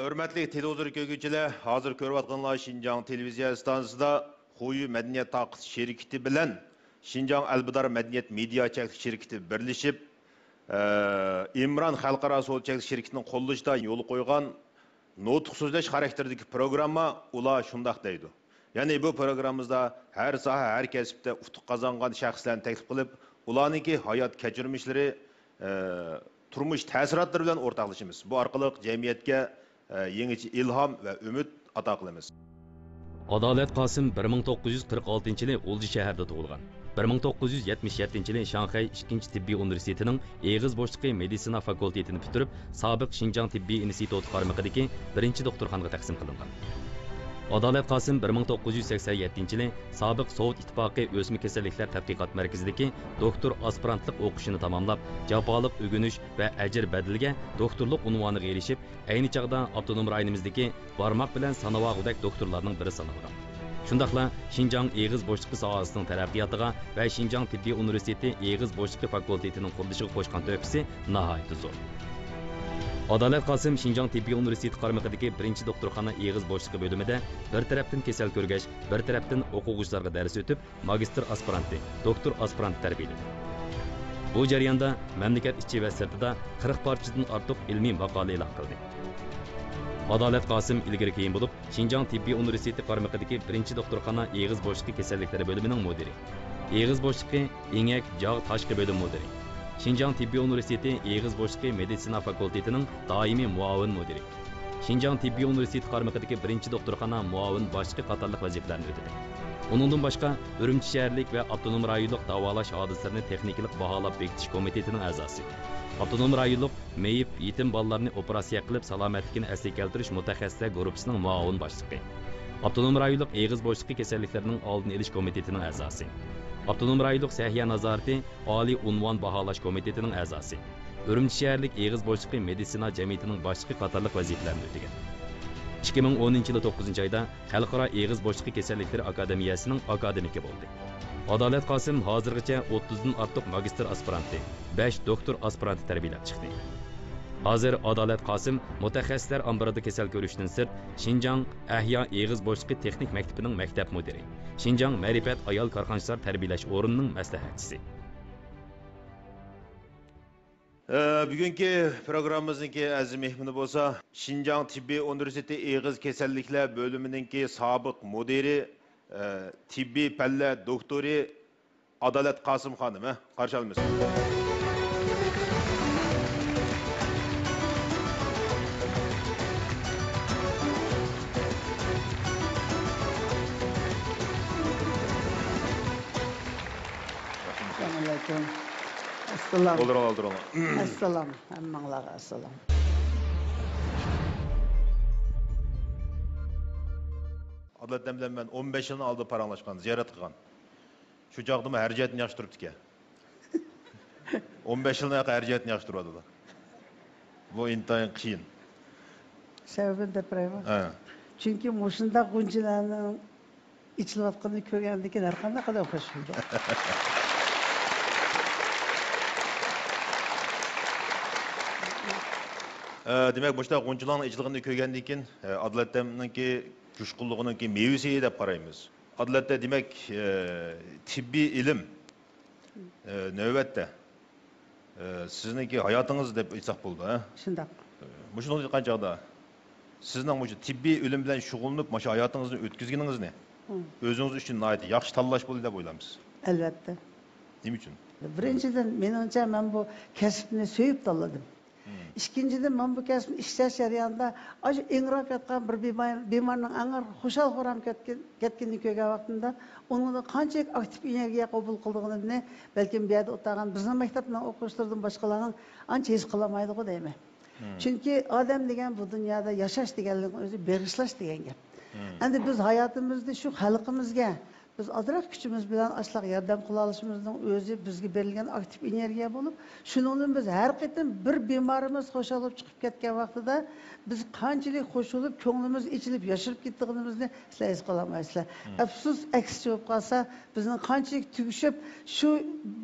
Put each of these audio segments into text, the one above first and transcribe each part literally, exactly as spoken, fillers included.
ھۆرمەتلىك تېلېۋىزور كۆرگۈچىلەر، ھازىر كۆرۈۋاتقىنىڭلار شىنجاڭ تېلېۋىزىيە ئىستانسىسىدا خۇيۇ مەدەنىيەت تارقىتىش شىركىتى بىلەن شىنجاڭ ئەلبىدار مەدەنىيەت مېدىيا چەكلىك شىركىتى بىرلىشىپ، ئە، ئىمران خەلقئارا سودا چەكلىك شىركىتىنىڭ قوللىشىدا يولغا قويغان نۇتۇق سۆزلەش خاراكتېرىدىكى پروگرامما ئۇلار شۇنداق دەيدۇ. يەنى بۇ پروگراممىمىزدا ھەر ساھە، ھەر كەسىپتە ئۇتۇق قازانغان شەخسلەرنى تەكلىپ قىلىپ، ئۇلارنىڭكى ھايات كەچۈرمىشلىرى، ئە، تۇرمۇش تەسىراتلىرى بىلەن ئورتاقلىشىمىز. بۇ ئارقىلىق جەمئىيەتكە، ئە، يېڭىچە ئىلھام ۋە ئۈمىد ئاتا قىلىمىز. ئادالەت قاسىم بىر مىڭ توققۇز يۈز قىرىق ئالتىنچى يىلى غۇلجا شەھىرىدە تۇغۇلغان. بىر مىڭ توققۇز يۈز يەتمىش يەتتىنچى يىلى شاڭخەي ئىككىنچى تېببىي ئۇنىۋېرسىتېتىنىڭ ئېغىز بوشلۇقى مېدىتسىنا فاكۇلتېتىنى پۈتتۈرۈپ، سابىق شىنجاڭ تېببىي ئىنستىتۇتى قارمىقىدىكى بىرىنچى دوختۇرخانىغا تەقسىم قىلىنغان. ئادالەت قاسىم بىر مىڭ توققۇز يۈز سەكسەن يەتتىنچى يىلى سابىق سوۋېت ئىتتىپاقى ئۆسمە كېسەللىكلەر تەتقىقات مەركىزىدىكى دوكتور ئاسپىرانتلىق ئوقۇشىنى تاماملاپ، جاپالىق ئۆگىنىش ۋە ئەجىر بەدىلىگە دوكتورلۇق ئۇنۋانىغا ئېرىشىپ، ئەينى چاغدا ئاپتونوم رايونىمىزدىكى بارماق بىلەن سانىۋالغۇدەك دوكتورلارنىڭ بىرى سانالغان. شۇنداقلا شىنجاڭ ئېغىز بوشلۇقى ساھەسىنىڭ تەرەققىياتىغا ۋە شىنجاڭ تېببىي ئۇنىۋېرسىتېتى ئېغىز بوشلۇقى فاكۇلتېتىنىڭ قۇرۇلۇشىغا قوشقان تۆھپىسى ناھايىتى زور. ئادالەت قاسىم شىنجاڭ تېببىي ئۇنىۋېرسىتېتى قارمىقىدىكى بىرىنچى دوختۇرخانا ئېغىز بوشلۇقى بۆلۈمىدە بىر تەرەپتىن كېسەل كۆرگەچ، بىر تەرەپتىن ئوقۇغۇچىلارغا دەرس ئۆتۈپ، ماگىستىر ئاسپىرانتى، دوكتور ئاسپىرانتى تەربىيەلىدى. بۇ جەرياندا مەملىكەت ئىچى ۋە سىرتىدا قىرىق پارچىدىن ئارتۇق ئىلمىي ماقالە ئېلان قىلدى. ئادالەت قاسىم ئىلگىرى كېيىن بولۇپ، شىنجاڭ تېببىي ئۇنىۋېرسىتېتى قارمىقىدىكى بىرىنچى دوختۇرخانا ئېغىز بوشلۇقى كېسەللىكلىرى بۆلۈمىنىڭ مۇدىرى، ئېغىز بوشلۇقى، ئېڭەك، جاغ، تاشقى بۆلۈم مۇدىرى، شىنجاڭ تېببىي ئۇنىۋېرسىتېتى ئېغىز بوشلۇقى مېدىتسىنا فاكۇلتېتىنىڭ دائىمىي مۇئاۋىن مۇدىرى، شىنجاڭ تېببىي ئۇنىۋېرسىتېتى قارمىقىدىكى بىرىنچى دوختۇرخانا مۇئاۋىن باشلىقى قاتارلىق ۋەزىپىلەرنى ئۆتىدى. ئۇنىڭدىن باشقا، ئۈرۈمچى شەھەرلىك ۋە ئاپتونوم رايونلۇق داۋالاش ھادىسىلىرىنى تېخنىكىلىق باھالاپ بېكىتىش كومىتېتىنىڭ ئەزاسى، ئاپتونوم رايونلۇق مېيىپ يېتىم بالىلارنى ئوپېراتسىيە قىلىپ سالامەتلىكىنى ئەسلىگە كەلتۈرۈش مۇتەخەسسىسلەر گۇرۇپپىسىنىڭ مۇئاۋىن باشلىقى، ئاپتونوم رايونلۇق ئېغىز بوشلۇقى كېسەللىكلىرىنىڭ ئالدىنى ئېلىش كومىتېتىنىڭ ئەزاسى، ئاپتونوم رايونلۇق سەھىيە نازارىتى ئالىي ئۇنۋان باھالاش كومىتېتىنىڭ ئەزاسى، ئۈرۈمچى شەھەرلىك ئېغىز بوشلۇقى مېدىتسىنا جەمئىيىتىنىڭ باشلىقى قاتارلىق ۋەزىپىلەرنى ئۆتىگەن. ئىككى مىڭ ئونىنچى يىلى توققۇزىنچى ئايدا خەلقئارا ئېغىز بوشلۇقى كېسەللىكلىرى ئاكادېمىيەسىنىڭ ئاكادېمىكى بولدى. ئادالەت قاسىم ھازىرغىچە ئوتتۇزدىن ئارتۇق ماگىستىر ئاسپىرانتى، بەش دوكتور ئاسپىرانتى تەربىيەلەپ چىقتى. ھازىر ئادالەت قاسىم مۇتەخەسسىسلەر ئامبىرىدا كېسەل كۆرۈشتىن سىرت، شىنجاڭ ئەھيا ئېغىز بوشلۇقى تېخنىك مەكتىپىنىڭ مەكتەپ مۇدىرى، شىنجاڭ مەرىپەت ئايال كارخانىچىلار تەربىيەلەش ئورنىنىڭ مەسلىھەتچىسى. ئە، بۈگۈنكى پروگراممىمىزنىڭكى ئەزىز مېھمىنى بولسا، شىنجاڭ تېببىي ئۇنىۋېرسىتېتى ئېغىز كېسەللىكلەر بۆلۈمىنىڭكى سابىق مۇدىرى، ئە، تېببىي پەنلەر دوكتورى ئادالەت قاسىم خانىم، ھە؟ قارشى ئالىمىز. ئەسسالامۇئەلەيكۇم. ئەسسالام. ئولتۇرۇڭلار، ئولتۇرۇڭلار. ئەسسالام. ھەممىڭلارغا ئەسسالام. ئادالەت بىلەن مەن ئون بەش يىلنىڭ ئالدىدا پاراڭلاشقان، زىيارەت قىلغان. شۇ چاغدىمۇ ھەر جەھەتتىن ياخشى تۇرۇپتىكەن. ئون بەش يىلدىن ھەر جەھەتتىن ياخشى تۇرۇۋاتىدۇ. بۇ ئىنتايىن قىيىن. سەۋەبىنى دەپ بېرەيمۇ؟ ھە. چۈنكى مۇشۇنداق غۇنچىلارنىڭ ئېچىلىۋاتقىنىنى كۆرگەندىن كېيىن ھەر قانداق ئادەم خۇش بولىدۇ. ئە، دېمەك، مۇشۇنداق غۇنچىلارنىڭ ئېچىلغىنىنى كۆرگەندىن كېيىن، ئە، ئادالەتنىڭكى جۇشقۇنلۇقىنىڭكى مېۋىسى دەپ قارايمىز. ئادالەتتە، دېمەك، ئە، تېببىي ئىلىم، ئە، نۆۋەتتە، ئە، سىزنىڭكى ھاياتىڭىز دەپ ئېيتساق بولىدۇ، ھە؟ شۇنداق. ئە، مۇشۇنى ئېيتقان چاغدا، سىزنىڭ مۇشۇ تېببىي ئۆلۈم بىلەن شۇغۇللىنىپ، ماشۇ ھاياتىڭىزنى ئۆتكۈزگىنىڭىزنى مم. ئۆزىڭىز ئۈچۈن ناھايىتى ياخشى تاللاش بولدى دەپ ئويلامسىز؟ ئەلۋەتتە. نېمە ئۈچۈن؟ بىرىنچىدىن، مېنىڭچە، مەن بۇ كەسىپنى سۆيۈپ تاللىدىم. مم. ئىككىنچىدىن، مەن بۇ كەسىپنى ئىشلەش جەريانىدا ئاشۇ ئىڭراپ ياتقان بىر بىمار، بىمارنىڭ ئەڭ خۇشال-خۇرام كەتكىن-، كەتكىنىنى كۆرگەن ۋاقتىمدا، ئۇنىڭدىن قانچىلىك ئاكتىپ ئېنېرگىيە قوبۇل قىلىدىغىنىمنى بەلكىم بۇ يەردە ئولتۇرغان بىزنىڭ مەكتەپنىڭ ئوقۇغۇچىلىرىدىن باشقىلارنىڭ ئانچە ھېس قىلالمايدىغۇ دەيمەن. مم. چۈنكى ئادەم دېگەن بۇ دۇنيادا ياشاش دېگەنلىكنىڭ ئۆزى بېغىشلاش دېگەن گەپ. مم. ئەمدى بىز ھاياتىمىزنى شۇ خەلقىمىزگە، بىز ئازراق كۈچىمىز بىلەن ئاشۇلارغا ياردەم قىلالىشىمىزنىڭ ئۆزى بىزگە بېرىلگەن ئاكتىپ ئېنېرگىيە بولۇپ، شۇنىڭدىن بىز ھەر قېتىم بىر بىمارىمىز خۇشال بولۇپ چىقىپ كەتكەن ۋاقتىدا، بىز قانچىلىك خۇش بولۇپ، كۆڭلىمىز ئېچىلىپ، ياشىرىپ كېتىدىغىنىمىزنى سىلەر ھېس قىلالمايسىلەر. مم. ئەپسۇس، ئەكسىچە بولۇپ قالسا، بىزنىڭ قانچىلىك تۈگىشىپ، شۇ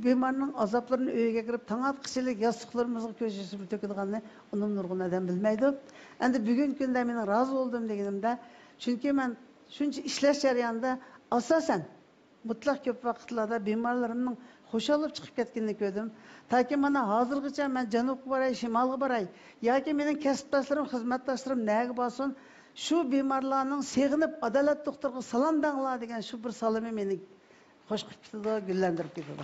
بىمارنىڭ ئازابلىرىنى ئۆيىگە كىرىپ، تاڭ ئاتقىچىلىك ياستۇقلىرىمىزغا كۆز يېشىمىزنى تۆكىدىغاننى ئۇنىمۇ نۇرغۇن ئادەم بىلمەيدۇ. ئەمدى بۈگۈنكى كۈندە مېنىڭ رازى بولدۇم دېگىنىمدە، چۈنكى مەن شۇنچە ئىشلەش جەريانىدا، ئاساسەن، مۇتلەق كۆپ ۋاقىتلاردا بىمارلىرىمنىڭ خۇشال بولۇپ چىقىپ كەتكىنىنى كۆردۈم. تاكى مانا ھازىرغىچە مەن جەنۇبقا باراي، شىمالغا باراي ياكى مېنىڭ كەسىپداشلىرىم، خىزمەتداشلىرىم نەگە بارسۇن، شۇ بىمارلارنىڭ سېغىنىپ، ئادالەت دوختۇرغا سالام دەڭلار دېگەن شۇ بىر سالىمى مېنى خۇش قىلىپ كېتىدۇ، گۈللەندۈرۈپ كېتىدۇ.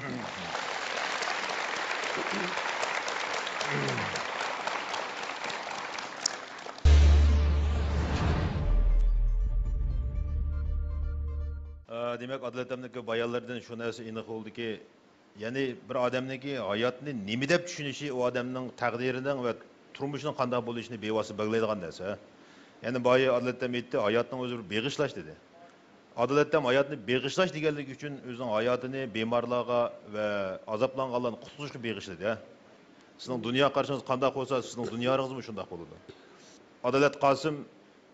ئە، دېمەك، ئادالەت ئەمنىكى بايانلىرىدىن شۇ نەرسە ئېنىق بولدىكى، يەنى بىر ئادەمنىڭكى ھاياتنى نېمە دەپ چۈشىنىشى ئۇ ئادەمنىڭ تەقدىرىنىڭ ۋە تۇرمۇشىنىڭ قانداق بولۇشىنى بىۋاسىتە بەلگىلەيدىغان نەرسە. يەنى بايا ئادالەت ئەم ئېيتتى، ھاياتنىڭ ئۆزى بىر بېغىشلاش دېدى. ئادالەت ئەم ھاياتنى بېغىشلاش دېگەنلىكى ئۈچۈن ئۆزىنىڭ ھاياتىنى بىمارلارغا ۋە ئازابلانغانلارنى قۇتقۇزۇشقا بېغىشلىدى، ھە. سىزنىڭ دۇنيا قارىشىڭىز قانداق بولسا، سىزنىڭ دۇنياڭىزمۇ شۇنداق بولىدۇ. ئادالەت قاسىم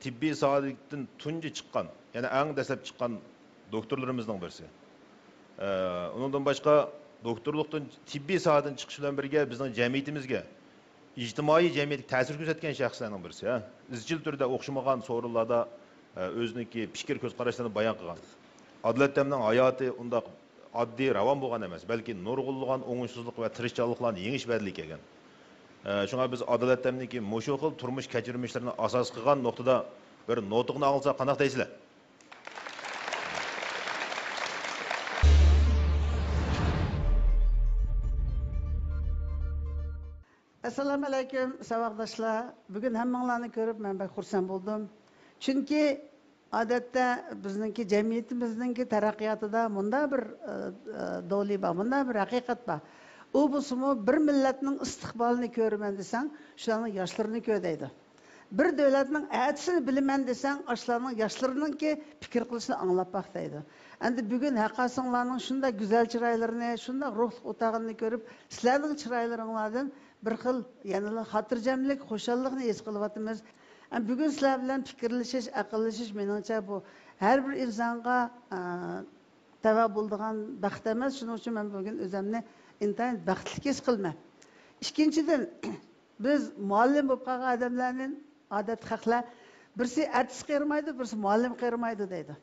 تېببىي ساھەدىن تۇنجى چىققان، يەنى ئەڭ دەسلەپ چىققان دوكتورلىرىمىزنىڭ بىرسى. ئە، ئۇنىڭدىن باشقا، دوكتورلۇقتىن، تېببىي ساھەدىن چىقىش بىلەن بىرگە بىزنىڭ جەمئىيىتىمىزگە، ئىجتىمائىي جەمئىيەتكە تەسىر كۆرسەتكەن شەخسلەرنىڭ بىرسى، ھە. ئىزچىل تۈردە ئوخشىمىغان سورۇنلاردا، ئە، ئۆزىنىڭكى پىكىر، كۆز قاراشلىرىنى بايان قىلغان. ئادالەت ئەمنىڭ ھاياتى ئۇنداق ئاددىي، راۋان بولغان ئەمەس، بەلكى نۇرغۇنلىغان ئوڭۇشسىزلىق ۋە تىرىشچانلىقلارنى يېڭىش بەدىلىگە كەلگەن. ئە، شۇڭا بىز ئادالەت ئەمنىكى مۇشۇ خىل تۇرمۇش كەچۈرمىشلىرىنى ئاساس قىلغان نۇقتىدا بىر نۇتۇقنى ئاڭلىساق قانداق دەيسىلەر؟ ئەسسالامۇئەلەيكۇم، ساۋاقداشلار. بۈگۈن ھەممىڭلارنى كۆرۈپ مەن بەك خۇرسەن بولدۇم. چۈنكى ئادەتتە بىزنىڭكى جەمئىيىتىمىزنىڭكى تەرەققىياتىدا مۇنداق بىر، ئە، ئە، دولى بار، مۇنداق بىر ھەقىقەت بار. ئۇ بولسىمۇ، بىر مىللەتنىڭ ئىستىقبالىنى كۆرىمەن دېسەڭ، شۇلارنىڭ ياشلىرىنى كۆر دەيدۇ. بىر دۆلەتنىڭ ئەتىسىنى بىلىمەن دېسەڭ، ئاشۇلارنىڭ ياشلىرىنىڭكى پىكىر قىلىشىنى ئاڭلاپ باق دەيدۇ. ئەمدى بۈگۈن ھەققاسىڭلارنىڭ شۇنداق گۈزەل چىرايلىرىنى، شۇنداق روھلۇق ئولتۇرغىنىنى كۆرۈپ، سىلەرنىڭ چىرايلىرىڭلاردىن بىر خىل يەنىلا خاتىرجەملىك، خۇشاللىقنى ھېس قىلىۋاتىمىز. ئەمدى بۈگۈن سىلەر بىلەن پىكىرلىشىش، ئەقىللىشىش، مېنىڭچە بۇ ھەر بىر ئىنسانغا، ئە، تەۋە بولىدىغان بەخت ئەمەس. شۇنىڭ ئۈچۈن مەن بۈگۈن ئۆزۈمنى ئىنتايىن بەختلىك ھېس قىلىمەن. ئىككىنچىدىن، بىز مۇئەللىم بولۇپ قالغان ئادەملەرنى، ئادەتتە خەقلەر، بىرسى ئەتىسى قېرىمايدۇ، بىرسى مۇئەللىم قېرىمايدۇ دەيدۇ.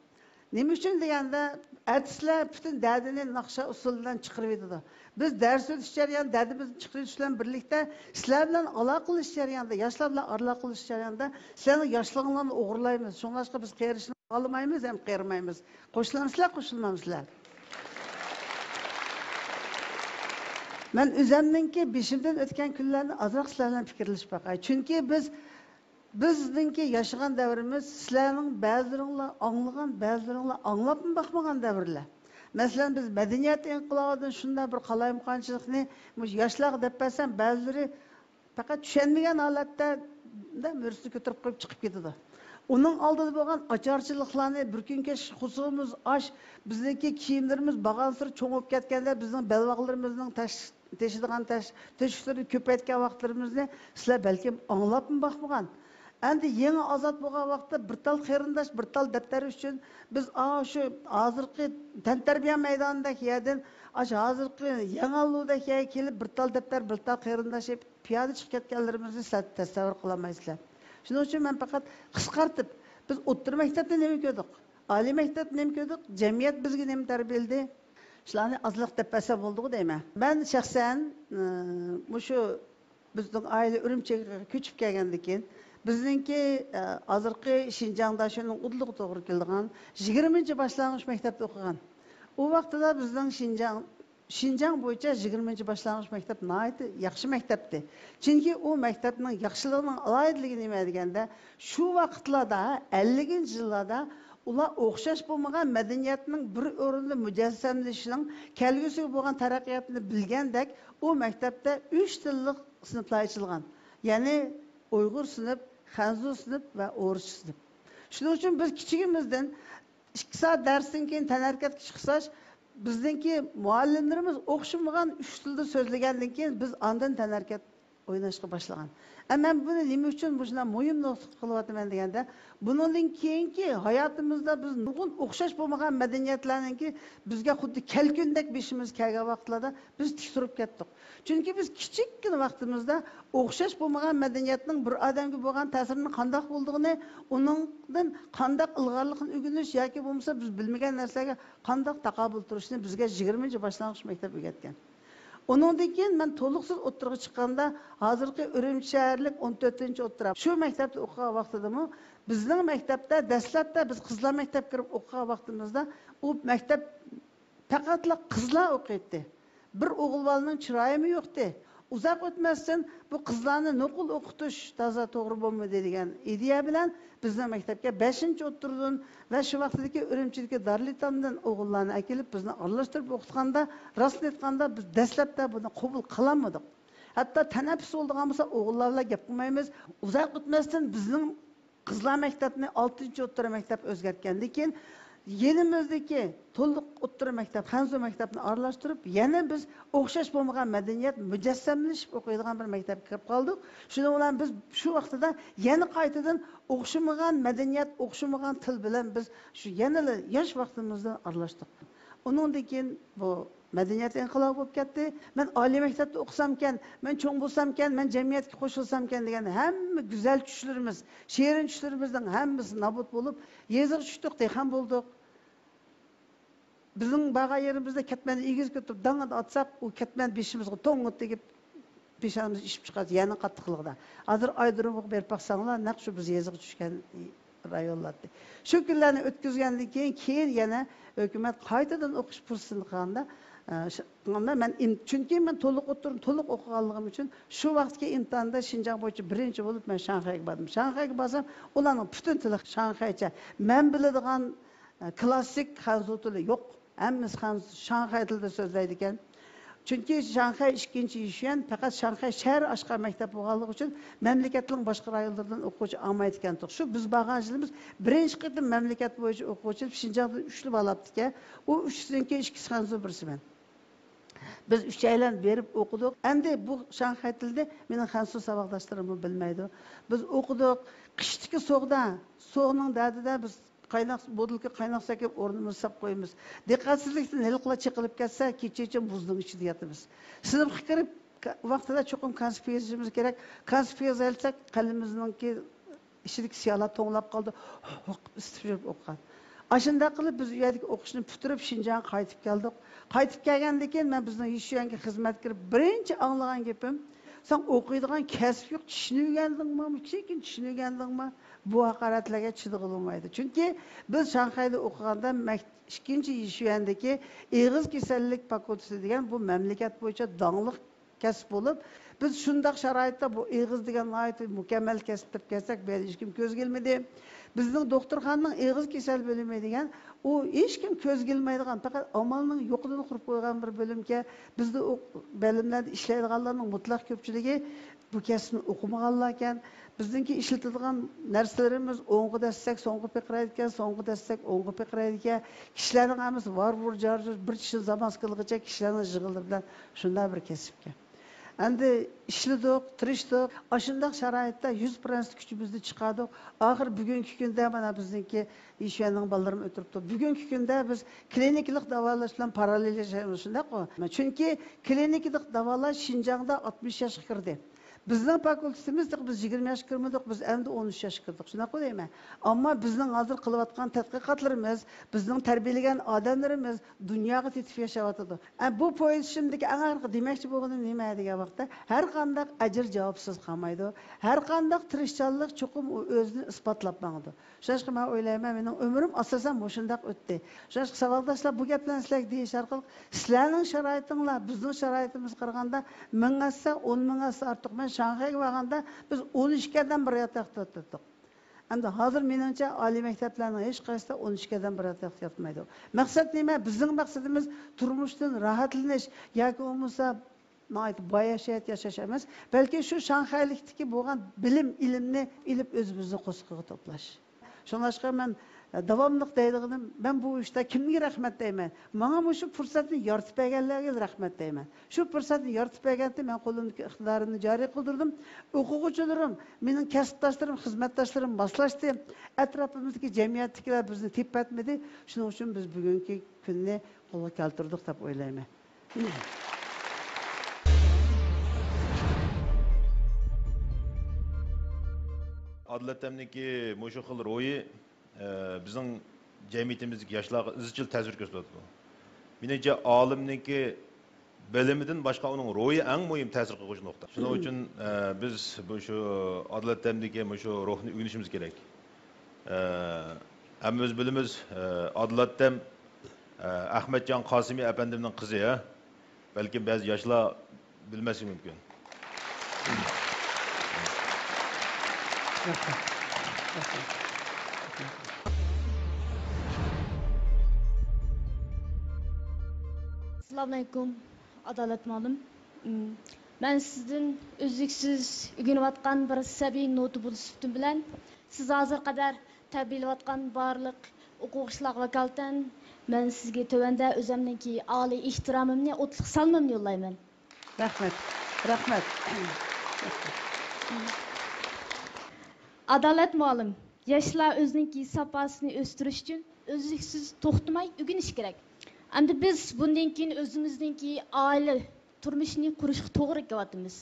نېمە ئۈچۈن دېگەندە، ئەتىسىلەر پۈتۈن دەردىنى ناخشا ئۇسسۇلى بىلەن چىقىرىۋېتىدۇ. بىز دەرس ئۆتۈش جەريانىدا دەردىمىزنى چىقىرىۋېتىش بىلەن بىرلىكتە، سىلەر بىلەن ئالاقىلىشىش جەريانىدا، ياشلار بىلەن ئالاقىلىشىش جەريانىدا، سىلەرنىڭ ياشلىقىڭلارنى ئوغرىلايمىز. شۇڭلاشقا بىز قېرىشنى خالىمايمىز ھەم قېرىمايمىز. قوشۇلامسىلەر، قوشۇلمامسىلەر؟ مەن ئۆزەمنىڭكى بېشىمدىن ئۆتكەن كۈنلەرنى ئازراق سىلەر بىلەن پىكىرلىشىپ باقاي. چۈنكى بىز، بىزنىڭكى ياشىغان دەۋرىمىز سىلەرنىڭ بەزىلىرىڭلار ئاڭلىغان، بەزىلىرىڭلار ئاڭلاپمۇ باقمىغان دەۋرلەر. مەسىلەن، بىز مەدەنىيەت ئىنقىلابىدىن شۇنداق بىر قالايمىقانچىلىقنى مۇشۇ ياشلارغا دەپ بەرسەم، بەزىلىرى پەقەت چۈشەنمىگەن ھالەتتە مۈرىسىنى كۆتۈرۈپ قويۇپ چىقىپ كېتىدۇ. ئۇنىڭ ئالدىدا بولغان ئاچارچىلىقلارنى، بىر كۈن كەچ قورسىقىمىز ئاچ، بىزنىڭكى كىيىملىرىمىز بارغانسېرى چوڭىيىپ كەتكەندە، بىزنىڭ بەلباغلىرىمىزنىڭ تەش-، تېشىدىغان تەش-، تۆشۈكلىرىنى كۆپەيتكەن ۋاقىتلىرىمىزنى سىلەر بەلكىم ئاڭلاپمۇ باقمىغان. ئەمدى يېڭى ئازاد بولغان ۋاقىتتا بىر تال قېرىنداش، بىر تال دەپتەر ئۈچۈن بىز ئاشۇ ھازىرقى تەنتەربىيە مەيدانىدەك يەردىن، ئاشۇ ھازىرقى يېڭىئاۋلۇدەك يەرگە كېلىپ، بىر تال دەپتەر، بىر تال قېرىنداش ئېلىپ، پىيادە چىقىپ كەتكەنلىرىمىزنى سىلەر تەسەۋۋۇر قىلالمايسىلەر. شۇنىڭ ئۈچۈن مەن پەقەت قىسقارتىپ، بىز ئوتتۇرا مەكتەپتە نېمە كۆردۇق؟ ئالىي مەكتەپتە نېمە كۆردۇق؟ جەمئىيەت بىزگە نېمە تەربىيەلىدى؟ شۇلارنى ئازراق دەپ بەرسەم بولىدىغۇ دەيمەن. مەن شەخسەن، ئى، مۇشۇ بىزنىڭ ئائىلە ئۈرۈمچىگە كۆچۈپ كەلگەندىن كېيىن، بىزنىڭكى، ئى، ھازىرقى شىنجاڭدا شۇنىڭ ئۇدۇلىغا توغرا كېلىدىغان يىگىرمىنچى باشلانغۇچ مەكتەپتە ئوقۇغان. ئۇ ۋاقتىدا بىزنىڭ شىنجاڭ شىنجاڭ بويىچە يىگىرمىنچى باشلانغۇچ مەكتەپ ناھايىتى ياخشى مەكتەپتى. چۈنكى ئۇ مەكتەپنىڭ ياخشىلىقىنىڭ ئالاھىدىلىكى نېمە دېگەندە، شۇ ۋاقىتلاردا، ئەللىكىنچى يىللاردا ئۇلار ئوخشاش بولمىغان مەدەنىيەتنىڭ بىر ئورۇندا مۇجەسسەملىشىشىنىڭ كەلگۈسىگە بولغان تەرەققىياتىنى بىلگەندەك، ئۇ مەكتەپتە ئۈچ تىللىق سىنىپلار ئېچىلغان. يەنى ئۇيغۇر سىنىپ، خەنزۇ سىنىپ ۋە ئورۇسچە سىنىپ. شۇنىڭ ئۈچۈن بىز كىچىكىمىزدىن ئىككى سائەت دەرستىن كېيىن تەنھەرىكەتكە چىقساچ، بىزنىڭكى مۇئەللىملىرىمىز ئوخشىمىغان ئۈچ تىلدا سۆزلىگەندىن كېيىن، بىز ئاندىن تەنھەرىكەت ئويناشقا باشلىغان. ئە، مەن بۇنى نېمە ئۈچۈن مۇشۇنداق مۇھىم نۇقتا قىلىۋاتىمەن دېگەندە، بۇنىڭدىن كېيىنكى ھاياتىمىزدا بىز نۇرغۇن ئوخشاش بولمىغان مەدەنىيەتلەرنىڭكى بىزگە خۇددى كەلكۈندەك بېشىمىزغا كەلگەن ۋاقىتلاردا بىز تىك تۇرۇپ كەتتۇق. چۈنكى بىز كىچىككىنە ۋاقتىمىزدا ئوخشاش بولمىغان مەدەنىيەتنىڭ بىر ئادەمگە بولغان تەسىرىنىڭ قانداق بولىدىغىنى، ئۇنىڭدىن قانداق ئىلغارلىقنى ئۆگىنىش ياكى بولمىسا بىز بىلمىگەن نەرسىلەرگە قانداق تاقابىل تۇرۇشنى بىزگە يىگىرمىنچى باشلانغۇچ مەكتەپ ئۆگەتكەن. ئۇنىڭدىن كېيىن مەن تولۇقسىز ئوتتۇرىغا چىققاندا، ھازىرقى ئۈرۈمچى شەھەرلىك ئون تۆتىنچى ئوتتۇرا، شۇ مەكتەپتە ئوقۇغان ۋاقتىدىمۇ، بىزنىڭ مەكتەپتە دەسلەپتە بىز قىزلار مەكتەپكە كىرىپ ئوقۇغان ۋاقتىمىزدا، ئۇ مەكتەپ پەقەتلا قىزلار ئوقۇيتتى. بىر ئوغۇل بالىنىڭ چىرايىمۇ يوقتى. ئۇزاق ئۆتمەستىن بۇ قىزلارنى نوقۇل ئوقۇتۇش تازا توغرا بولمىدى دېگەن ئىدىيە بىلەن بىزنىڭ مەكتەپكە بەشىنچى ئوتتۇرىدىن ۋە شۇ ۋاقتىدىكى ئۈرۈمچىدىكى دارىلئېتامدىن ئوغۇللارنى ئەكېلىپ بىزنى ئارىلاشتۇرۇپ ئوقۇتقاندا، راستىنى ئېيتقاندا بىز دەسلەپتە بۇنى قوبۇل قىلالمىدۇق. ھەتتا تەنەپپۇس بولىدىغان بولسا ئوغۇللار بىلەن گەپ قىلمايمىز. ئۇزاق ئۆتمەستىن بىزنىڭ قىزلار مەكتەپنى ئالتىنچى ئوتتۇرا مەكتەپ ئۆزگەرتكەندىن كېيىن، يېنىمىزدىكى تولۇق ئوتتۇرا مەكتەپ، خەنزۇ مەكتەپنى ئارىلاشتۇرۇپ، يەنە بىز ئوخشاش بولمىغان مەدەنىيەت مۇجەسسەملىشىپ ئوقۇيدىغان بىر مەكتەپكە كىرىپ قالدۇق. شۇنىڭ بىلەن بىز شۇ ۋاقتىدا يەنە قايتىدىن ئوخشىمىغان مەدەنىيەت، ئوخشىمىغان تىل بىلەن بىز شۇ يەنىلا ياش ۋاقتىمىزدىن ئارىلاشتۇق. ئۇنىڭدىن كېيىن بۇ مەدەنىيەت ئىنقىلابى بولۇپ كەتتى. مەن ئالىي مەكتەپتە ئوقۇسامكەن، مەن چوڭ بولسامكەن، مەن جەمئىيەتكە قوشۇلسامكەن دېگەن ھەممە گۈزەل چۈشلىرىمىز، شېرىن چۈشلىرىمىزنىڭ ھەممىسى نابۇت بولۇپ، يېزىغا چۈشتۇق، دېھقان بولدۇق. بىزنىڭ بارغان يېرىمىزدە كەتمەننى ئېگىزگە كۆتۈرۈپ داڭ ئاتساق، ئۇ كەتمەن بېشىمىزغا توڭ تېگىپ، پېشانىمىز ئىششىپ چىقاتتى، يەنە قاتتىقلىقىدا. ھازىر ئايرودرومغا بېرىپ باقساڭلار، نەق شۇ بىز يېزىغا چۈشكەن رايونلارتى. شۇ كۈنلەرنى ئۆتكۈزگەندىن كېيىن، كېيىن يەنە ھۆكۈمەت قايتىدىن ئوقۇش پۇرسىتىنى قىلغاندا، ئە، ش-، مەن ئىم-، چۈنكى مەن تولۇق ئوتتۇرىنى تولۇق ئوقۇغانلىقىم ئۈچۈن شۇ ۋاقىتتىكى ئىمتىھاندا شىنجاڭ بويىچە بىرىنچى بولۇپ مەن شاڭخەيگە باردىم. شاڭخەيگە بارسام، ئۇلارنىڭ پۈتۈن تىلى شاڭخەيچە. مەن بىلىدىغان ئە، كلاسسىك خەنزۇ تىلى يوق. ھەممىسى خەنزۇ، شاڭخەي تىلىدا سۆزلەيدىكەن. چۈنكى شاڭخەي ئىككىنچى يىشۈەن پەقەت شاڭخەي شەھەر ئاشقان مەكتەپ بولغانلىقى ئۈچۈن مەملىكەتنىڭ باشقا رايونلىرىدىن ئوقۇغۇچى ئالمايدىكەنتۇق. شۇ بىز بارغان يىلىمىز بىرىنچى قېتىم مەملىكەت بويىچە ئوقۇغۇچى شىنجاڭدىن ئۈچلا بالا ئاپتىكەن. ئۇ ئۈچىسىنىڭكى ئىككىسى خەنزۇ، بىرسى مەن. بىز ئۈچەيلەن بېرىپ ئوقۇدۇق. ئەمدى بۇ شاڭخەي تىلىنى مېنىڭ خەنزۇ ساۋاقداشلىرىممۇ بىلمەيدۇ. بىز ئوقۇدۇق. قىشتىكى سوغدا، سوغنىڭ دەردىدە بىز قايناق، بوتۇلكا قايناق سۇ ئەكىلىپ ئورنىمىزغا ساپ قويىمىز. دىققەتسىزلىكتىن ھېلىقىلا چېقىلىپ كەتسە، كېچىچە مۇزنىڭ ئىچىدە ياتىمىز. سىنىپقا كىرىپ، ۋاقتىدا چوقۇم كانسپىت يېزىشىمىز كېرەك. كانسپىت يازايلىساق، قەلىمىمىزنىڭكى ئىچىدىكى سىياھلار توڭلاپ قالىدۇ. ھوق، ئىسسىپ يۈرۈپ ئوقۇغان. ئاشۇنداق قىلىپ بىز ئۇ يەردىكى ئوقۇشنى پۈتتۈرۈپ شىنجاڭغا قايتىپ كەلدۇق. قايتىپ كەلگەندىن كېيىن مەن بىزنىڭ يىشۈەنگە خىزمەتكە كىرىپ بىرىنچى ئاڭلىغان گېپىم، سەن ئوقۇيدىغان كەسىپ يوق، چۈشىنىپ ئۆگەندىڭمۇ؟ چېكىن چۈشىنىپ ئۆگەندىڭمۇ؟ بۇ ھاقارەتلەرگە چىدىغىلى بولمايدۇ. چۈنكى بىز شاڭخەيدە ئوقۇغاندا مەك-، ئىككىنچى يىشۈەندىكى ئېغىز كېسەللىك فاكۇلتېتى دېگەن بۇ مەملىكەت بويىچە داڭلىق كەسىپ بولۇپ، بىز شۇنداق شارائىتتا بۇ ئېغىز دېگەن ناھايىتى مۇكەممەل كەسىپ دەپ كەلسەك، بۇ يەردە ھېچكىم كۆزگە ئىلمىدى. بىزنىڭ دوختۇرخانىنىڭ ئېغىز كېسەل بۆلۈمى دېگەن، ئۇ ھېچكىم كۆزگە ئىلمايدىغان، پەقەت ئامالنىڭ يوقىدىن قۇرۇپ قويغان بىر بۆلۈمكەن. بىزدە ئۇ بۆلۈملەردە ئىشلەيدىغانلارنىڭ مۇتلەق كۆپچىلىكى بۇ كەسىپنى ئوقۇمىغانلاركەن. بىزنىڭكى ئىشلىتىدىغان نەرسىلىرىمىز ئوڭغا دەسسەك، سوڭغا پىرقىرايدىكەن، سوڭغا دەسسەك، ئوڭغا پىرقىرايدىكەن. كىشىلەرنىڭ ھەممىسى ۋار-ۋۇر، جار-جۇر، بىر چىشىنى زاماسكىلىغىچە كىشىلەرنىڭ يىغىلىرى بىلەن شۇنداق بىر كەسىپكەن. ئەمدى ئىشلىدۇق، تىرىشتۇق. ئاشۇنداق شارائىتتا يۈز پىرسەنت كۈچىمىزنى چىقاردۇق. ئاخىر بۈگۈنكى كۈندە مانا بىزنىڭكى يىشۈەننىڭ بالىلىرىمۇ ئۆتۈرۈپتۇ. بۈگۈنكى كۈندە بىز كلىنىكىلىق داۋالاش بىلەن پاراللېل ياشايمىز، شۇنداققۇ؟ چۈنكى كلىنىكىلىق داۋالاش شىنجاڭدا ئاتمىش ياشقا كىردى. بىزنىڭ فاكۇلتېتىمىز تېخى بىز يىگىرمە ياشقا كىرمىدۇق، بىز ئەمدى ئون ئۈچ ياشقا كىردۇق، شۇنداققۇ دەيمەن؟ ئەمما بىزنىڭ ھازىر قىلىۋاتقان تەتقىقاتلىرىمىز، بىزنىڭ تەربىيەلىگەن ئادەملىرىمىز دۇنياغا تېتىپ ياشاۋاتىدۇ. ئە، بۇ پويىزچىمدىكى ئەڭ ئارقا دېمەكچى بولغىنىم نېمە دېگەن ۋاقىتتا، ھەر قانداق ئەجىر جاۋابسىز قالمايدۇ. ھەر قانداق تىرىشچانلىق چوقۇم ئۇ ئۆزىنى ئىسپاتلاپ ماڭىدۇ. شۇڭلاشقا مەن ئويلايمەن، مېنىڭ ئۆمرۈم ئاساسەن مۇشۇنداق ئۆتتى. شۇڭلاشقا ساۋاقداشلار، بۇ گەپلەرنى سىلەرگە دېيىش ئارقىلىق سىلەرنىڭ شارائىتىڭلار بىزنىڭ شارائىتىمىزغا قارىغاندا مىڭ ھەسسە، ئون مىڭ ھەسسە ئارتۇق. مەن شاڭخەيگە بارغاندا بىز ئون ئىككى ئادەم بىر ياتاقتا ياتاتتۇق. ئەمدى ھازىر مېنىڭچە ئالىي مەكتەپلەرنىڭ ھېچقايسىسىدا ئون ئىككى ئادەم بىر ياتاقتا ياتمايدۇ. مەقسەت نېمە؟ بىزنىڭ مەقسىتىمىز تۇرمۇشتىن راھەتلىنىش ياكى بولمىسا ناھايىتى باي ھەشەيەت ياشاش ئەمەس، بەلكى شۇ شاڭخەيلىكتىكى بولغان بىلىم، ئىلىمنى ئېلىپ ئۆزىمىزنىڭ قورسىقىغا توپلاش. شۇڭلاشقا مەن، ئە، داۋاملىق دەيدىغىنىم، مەن بۇ ئىشتا كىمگە رەھمەت دەيمەن؟ ماڭا مۇشۇ پۇرسەتنى يارىتىپ بەرگەنلەرگە رەھمەت دەيمەن. شۇ پۇرسەتنى يارىتىپ بەرگەنتى مەن قولۇمدىكى ئىقتىدارىمنى جارى قىلدۇردۇم. ئوقۇغۇچىلىرىم، مېنىڭ كەسىپداشلىرىم، خىزمەتداشلىرىم ماسلاشتى. ئەتراپىمىزدىكى جەمئىيەتتىكىلەر بىزنى تېپىۋەتمىدى. شۇنىڭ ئۈچۈن بىز بۈگۈنكى كۈننى قولغا كەلتۈردۇق دەپ ئويلايمەن. ئادىل ئەتەمنىڭكى مۇشۇ خىل روھى، ئە، بىزنىڭ جەمئىيىتىمىزدىكى ياشلارغا ئىزچىل تەسىر كۆرسىتىۋاتىدۇ. مېنىڭچە، ئالىمنىڭكى بىلىمىدىن باشقا ئۇنىڭ روھى ئەڭ مۇھىم تەسىر قىلغۇچ نۇقتا. شۇنىڭ ئۈچۈن، ئە، بىز بۇ شۇ ئادىل ئەتەمدىكى مۇشۇ روھنى ئۆگىنىشىمىز كېرەك. ئە، ھەممىمىز بىلىمىز، ئە، ئادىل ئەتەم، ئە، ئەخمەتجان قاسىمى ئەپەندىمنىڭ قىزى، ھە؟ بەلكىم بەزى ياشلار بىلمەسلىكى مۇمكىن. ئەسسالامۇئەلەيكۇم، ئادالەت مۇئەللىم. مەن سىزدىن ئۈزلۈكسىز ئۆگىنىۋاتقان بىر سەبىي نوتىبۇل سۈپىتىم بىلەن، سىز ھازىرغا قەدەر تەربىيەلەۋاتقان بارلىق ئوقۇغۇچىلارغا ۋاكالىتەن، مەن سىزگە تۆۋەندە ئۆزەمنىڭكى ئالىي ئېھتىرامىمنى، ئوتلۇق سالىمىمنى يوللايمەن. رەھمەت. رەھمەت. ئادالەت مۇئەللىم، ياشلار ئۆزىنىڭكى ساپاسىنى ئۆستۈرۈش ئۈچۈن ئۈزلۈكسىز توختىماي ئۆگىنىشى كېرەك. ئەمدى بىز بۇندىن كېيىن ئۆزىمىزنىڭكى ئائىلە تۇرمۇشىنى قۇرۇشقا توغرا كېلىۋاتىمىز.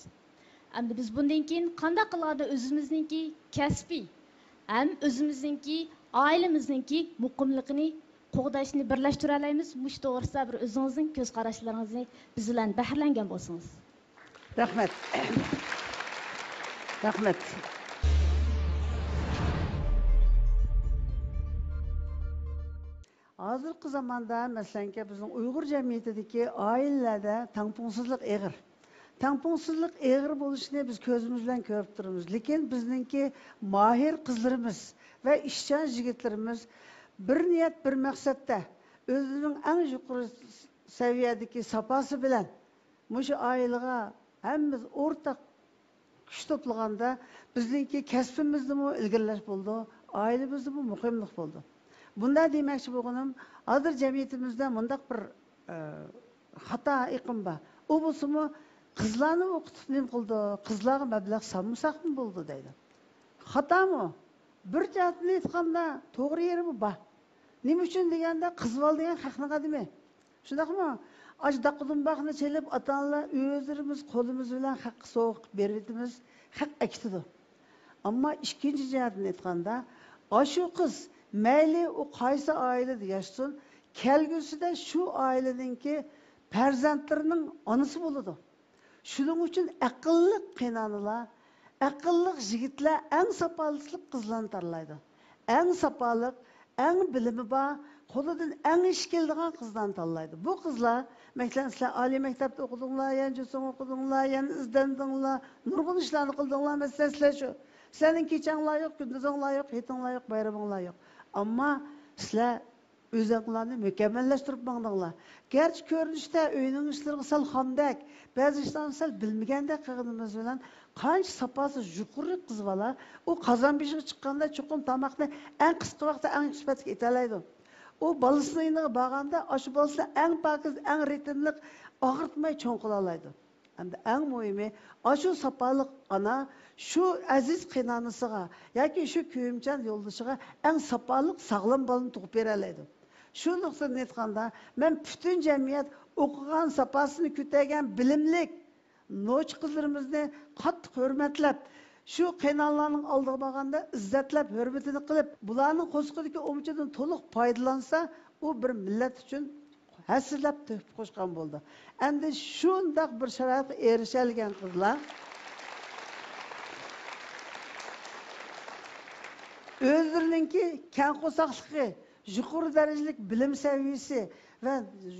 ئەمدى بىز بۇندىن كېيىن قانداق قىلغاندا ئۆزىمىزنىڭكى كەسپىي ھەم ئۆزىمىزنىڭكى، ئائىلىمىزنىڭكى مۇقىملىقىنى قوغداشنى بىرلەشتۈرەلەيمىز؟ مۇشۇ توغرىسىدا بىر ئۆزىڭىزنىڭ كۆز قاراشلىرىڭىزنى بىز بىلەن بەھرىلەنگەن بولسىڭىز. رەھمەت. رەھمەت. ھازىرقى زاماندا، مەسىلەنكى، بىزنىڭ ئۇيغۇر جەمئىيىتىدىكى ئائىلىلەردە تەڭپۇڭسىزلىق ئېغىر. تەڭپۇڭسىزلىق ئېغىر بولۇشىنى بىز كۆزىمىز بىلەن كۆرۈپ تۇرىمىز. لېكىن بىزنىڭكى ماھىر قىزلىرىمىز ۋە ئىشچان يىگىتلىرىمىز بىر نىيەت، بىر مەقسەتتە ئۆزىنىڭ ئەڭ يۇقىرى سەۋىيەدىكى ساپاسى بىلەن مۇشۇ ئائىلىگە ھەممىمىز ئورتاق كۈچ توپلىغاندا، بىزنىڭكى كەسپىمىزدىمۇ ئىلگىرىلەش بولىدۇ، ئائىلىمىزدىمۇ مۇقىملىق بولىدۇ. بۇندا دېمەكچى بولغىنىم، ھازىر جەمئىيىتىمىزدە مۇنداق بىر، ئە، خاتا ئېقىم بار. ئۇ بولسىمۇ، قىزلارنى ئوقۇتۇپ نېمە قىلىدۇ؟ قىزلارغا مەبلەغ سالمىساقمۇ بولىدۇ دەيدۇ. خاتامۇ؟ بىر جەھەتتىن ئېيتقاندا، توغرا يېرىمۇ بار. نېمە ئۈچۈن دېگەندە، قىز بالا دېگەن خەقنىڭ ئادىمى. شۇنداقمۇ؟ ئاشۇ داققا دۇمباقنى چېلىپ، ئاتا-ئانىلار ئۆزلىرىمىز قولىمىز بىلەن خەققە سوۋغا قىلىپ بېرىۋېتىمىز، خەق ئەكېتىدۇ. ئەمما ئىككىنچى جەھەتتىن ئېيتقاندا، ئاشۇ قىز مەيلى ئۇ قايسى ئائىلىدە ياشىسۇن، كەلگۈسىدە شۇ ئائىلىنىڭكى پەرزەنتلىرىنىڭ ئانىسى بولىدۇ. شۇنىڭ ئۈچۈن ئەقىللىق قېينانىلار، ئەقىللىق يىگىتلەر ئەڭ ساپالىق قىزلارنى تاللايدۇ. ئەڭ ساپالىق، ئەڭ بىلىمى بار، قولىدىن ئەڭ ئىش كېلىدىغان قىزلارنى تاللايدۇ. بۇ قىزلار، مەسىلەن، سىلەر ئالىي مەكتەپتە ئوقۇدۇڭلار، يەنە جۇسۇڭ ئوقۇدۇڭلار، يەنە ئىزدەندىڭلار، نۇرغۇن ئىشلارنى قىلدىڭلار. مەسىلەن، سىلەر شۇ، سىلەرنىڭ كېچەڭلار يوق، كۈندۈزۈڭلار يوق، ھېيتىڭلار يوق، بايرىمىڭلار يوق. ئەمما سىلەر ئۆزۈڭلارنى مۇكەممەللەشتۈرۈپ ماڭدىڭلار. گەرچە كۆرۈنۈشتە ئۆينىڭ ئىشلىرىغا سەل خامدەك، بەزى ئىشلارنى سەل بىلمىگەندەك قىلغىنىمىز بىلەن، قانچە ساپاسى يۇقىرى قىز بالا، ئۇ قازان بېشىغا چىققاندا چوقۇم تاماقنى ئەڭ قىسقا ۋاقىتتا ئەڭ ياخشى سۈپەتلىك ئېتەلەيدۇ. ئۇ بالىسىنىڭ يېنىغا بارغاندا، ئاشۇ بالىسىنى ئەڭ پاكىز، ئەڭ رىتىملىق، ئاغرىتماي چوڭ قىلالايدۇ. ئەمدى ئەڭ مۇھىمى، ئاشۇ ساپالىق ئانا شۇ ئەزىز قېينانىسىغا ياكى شۇ كۆيۈمچان يولدىشىغا ئەڭ ساپالىق، ساغلام بالىنى تۇغۇپ بېرەلەيدۇ. شۇ نۇقتىدىن ئېيتقاندا، مەن پۈتۈن جەمئىيەت ئوقۇغان، ساپاسىنى كۆتەرگەن بىلىملىك نوچى قىزلىرىمىزنى قاتتىق ھۆرمەتلەپ، شۇ قېينانىلارنىڭ ئالدىغا بارغاندا ئىززەتلەپ، ھۆرمىتىنى قىلىپ، بۇلارنىڭ قورسىقىدىكى ئومىچىدىن تولۇق پايدىلانسا، ئۇ بىر مىللەت ئۈچۈن ھەسسىلەپ تۆھپە قوشقان بولىدۇ. ئەمدى شۇنداق بىر شارائىتقا ئېرىشەلىگەن قىزلار ئۆزلىرىنىڭكى كەڭ قورساقلىقى، يۇقىرى دەرىجىلىك بىلىم سەۋىيىسى ۋە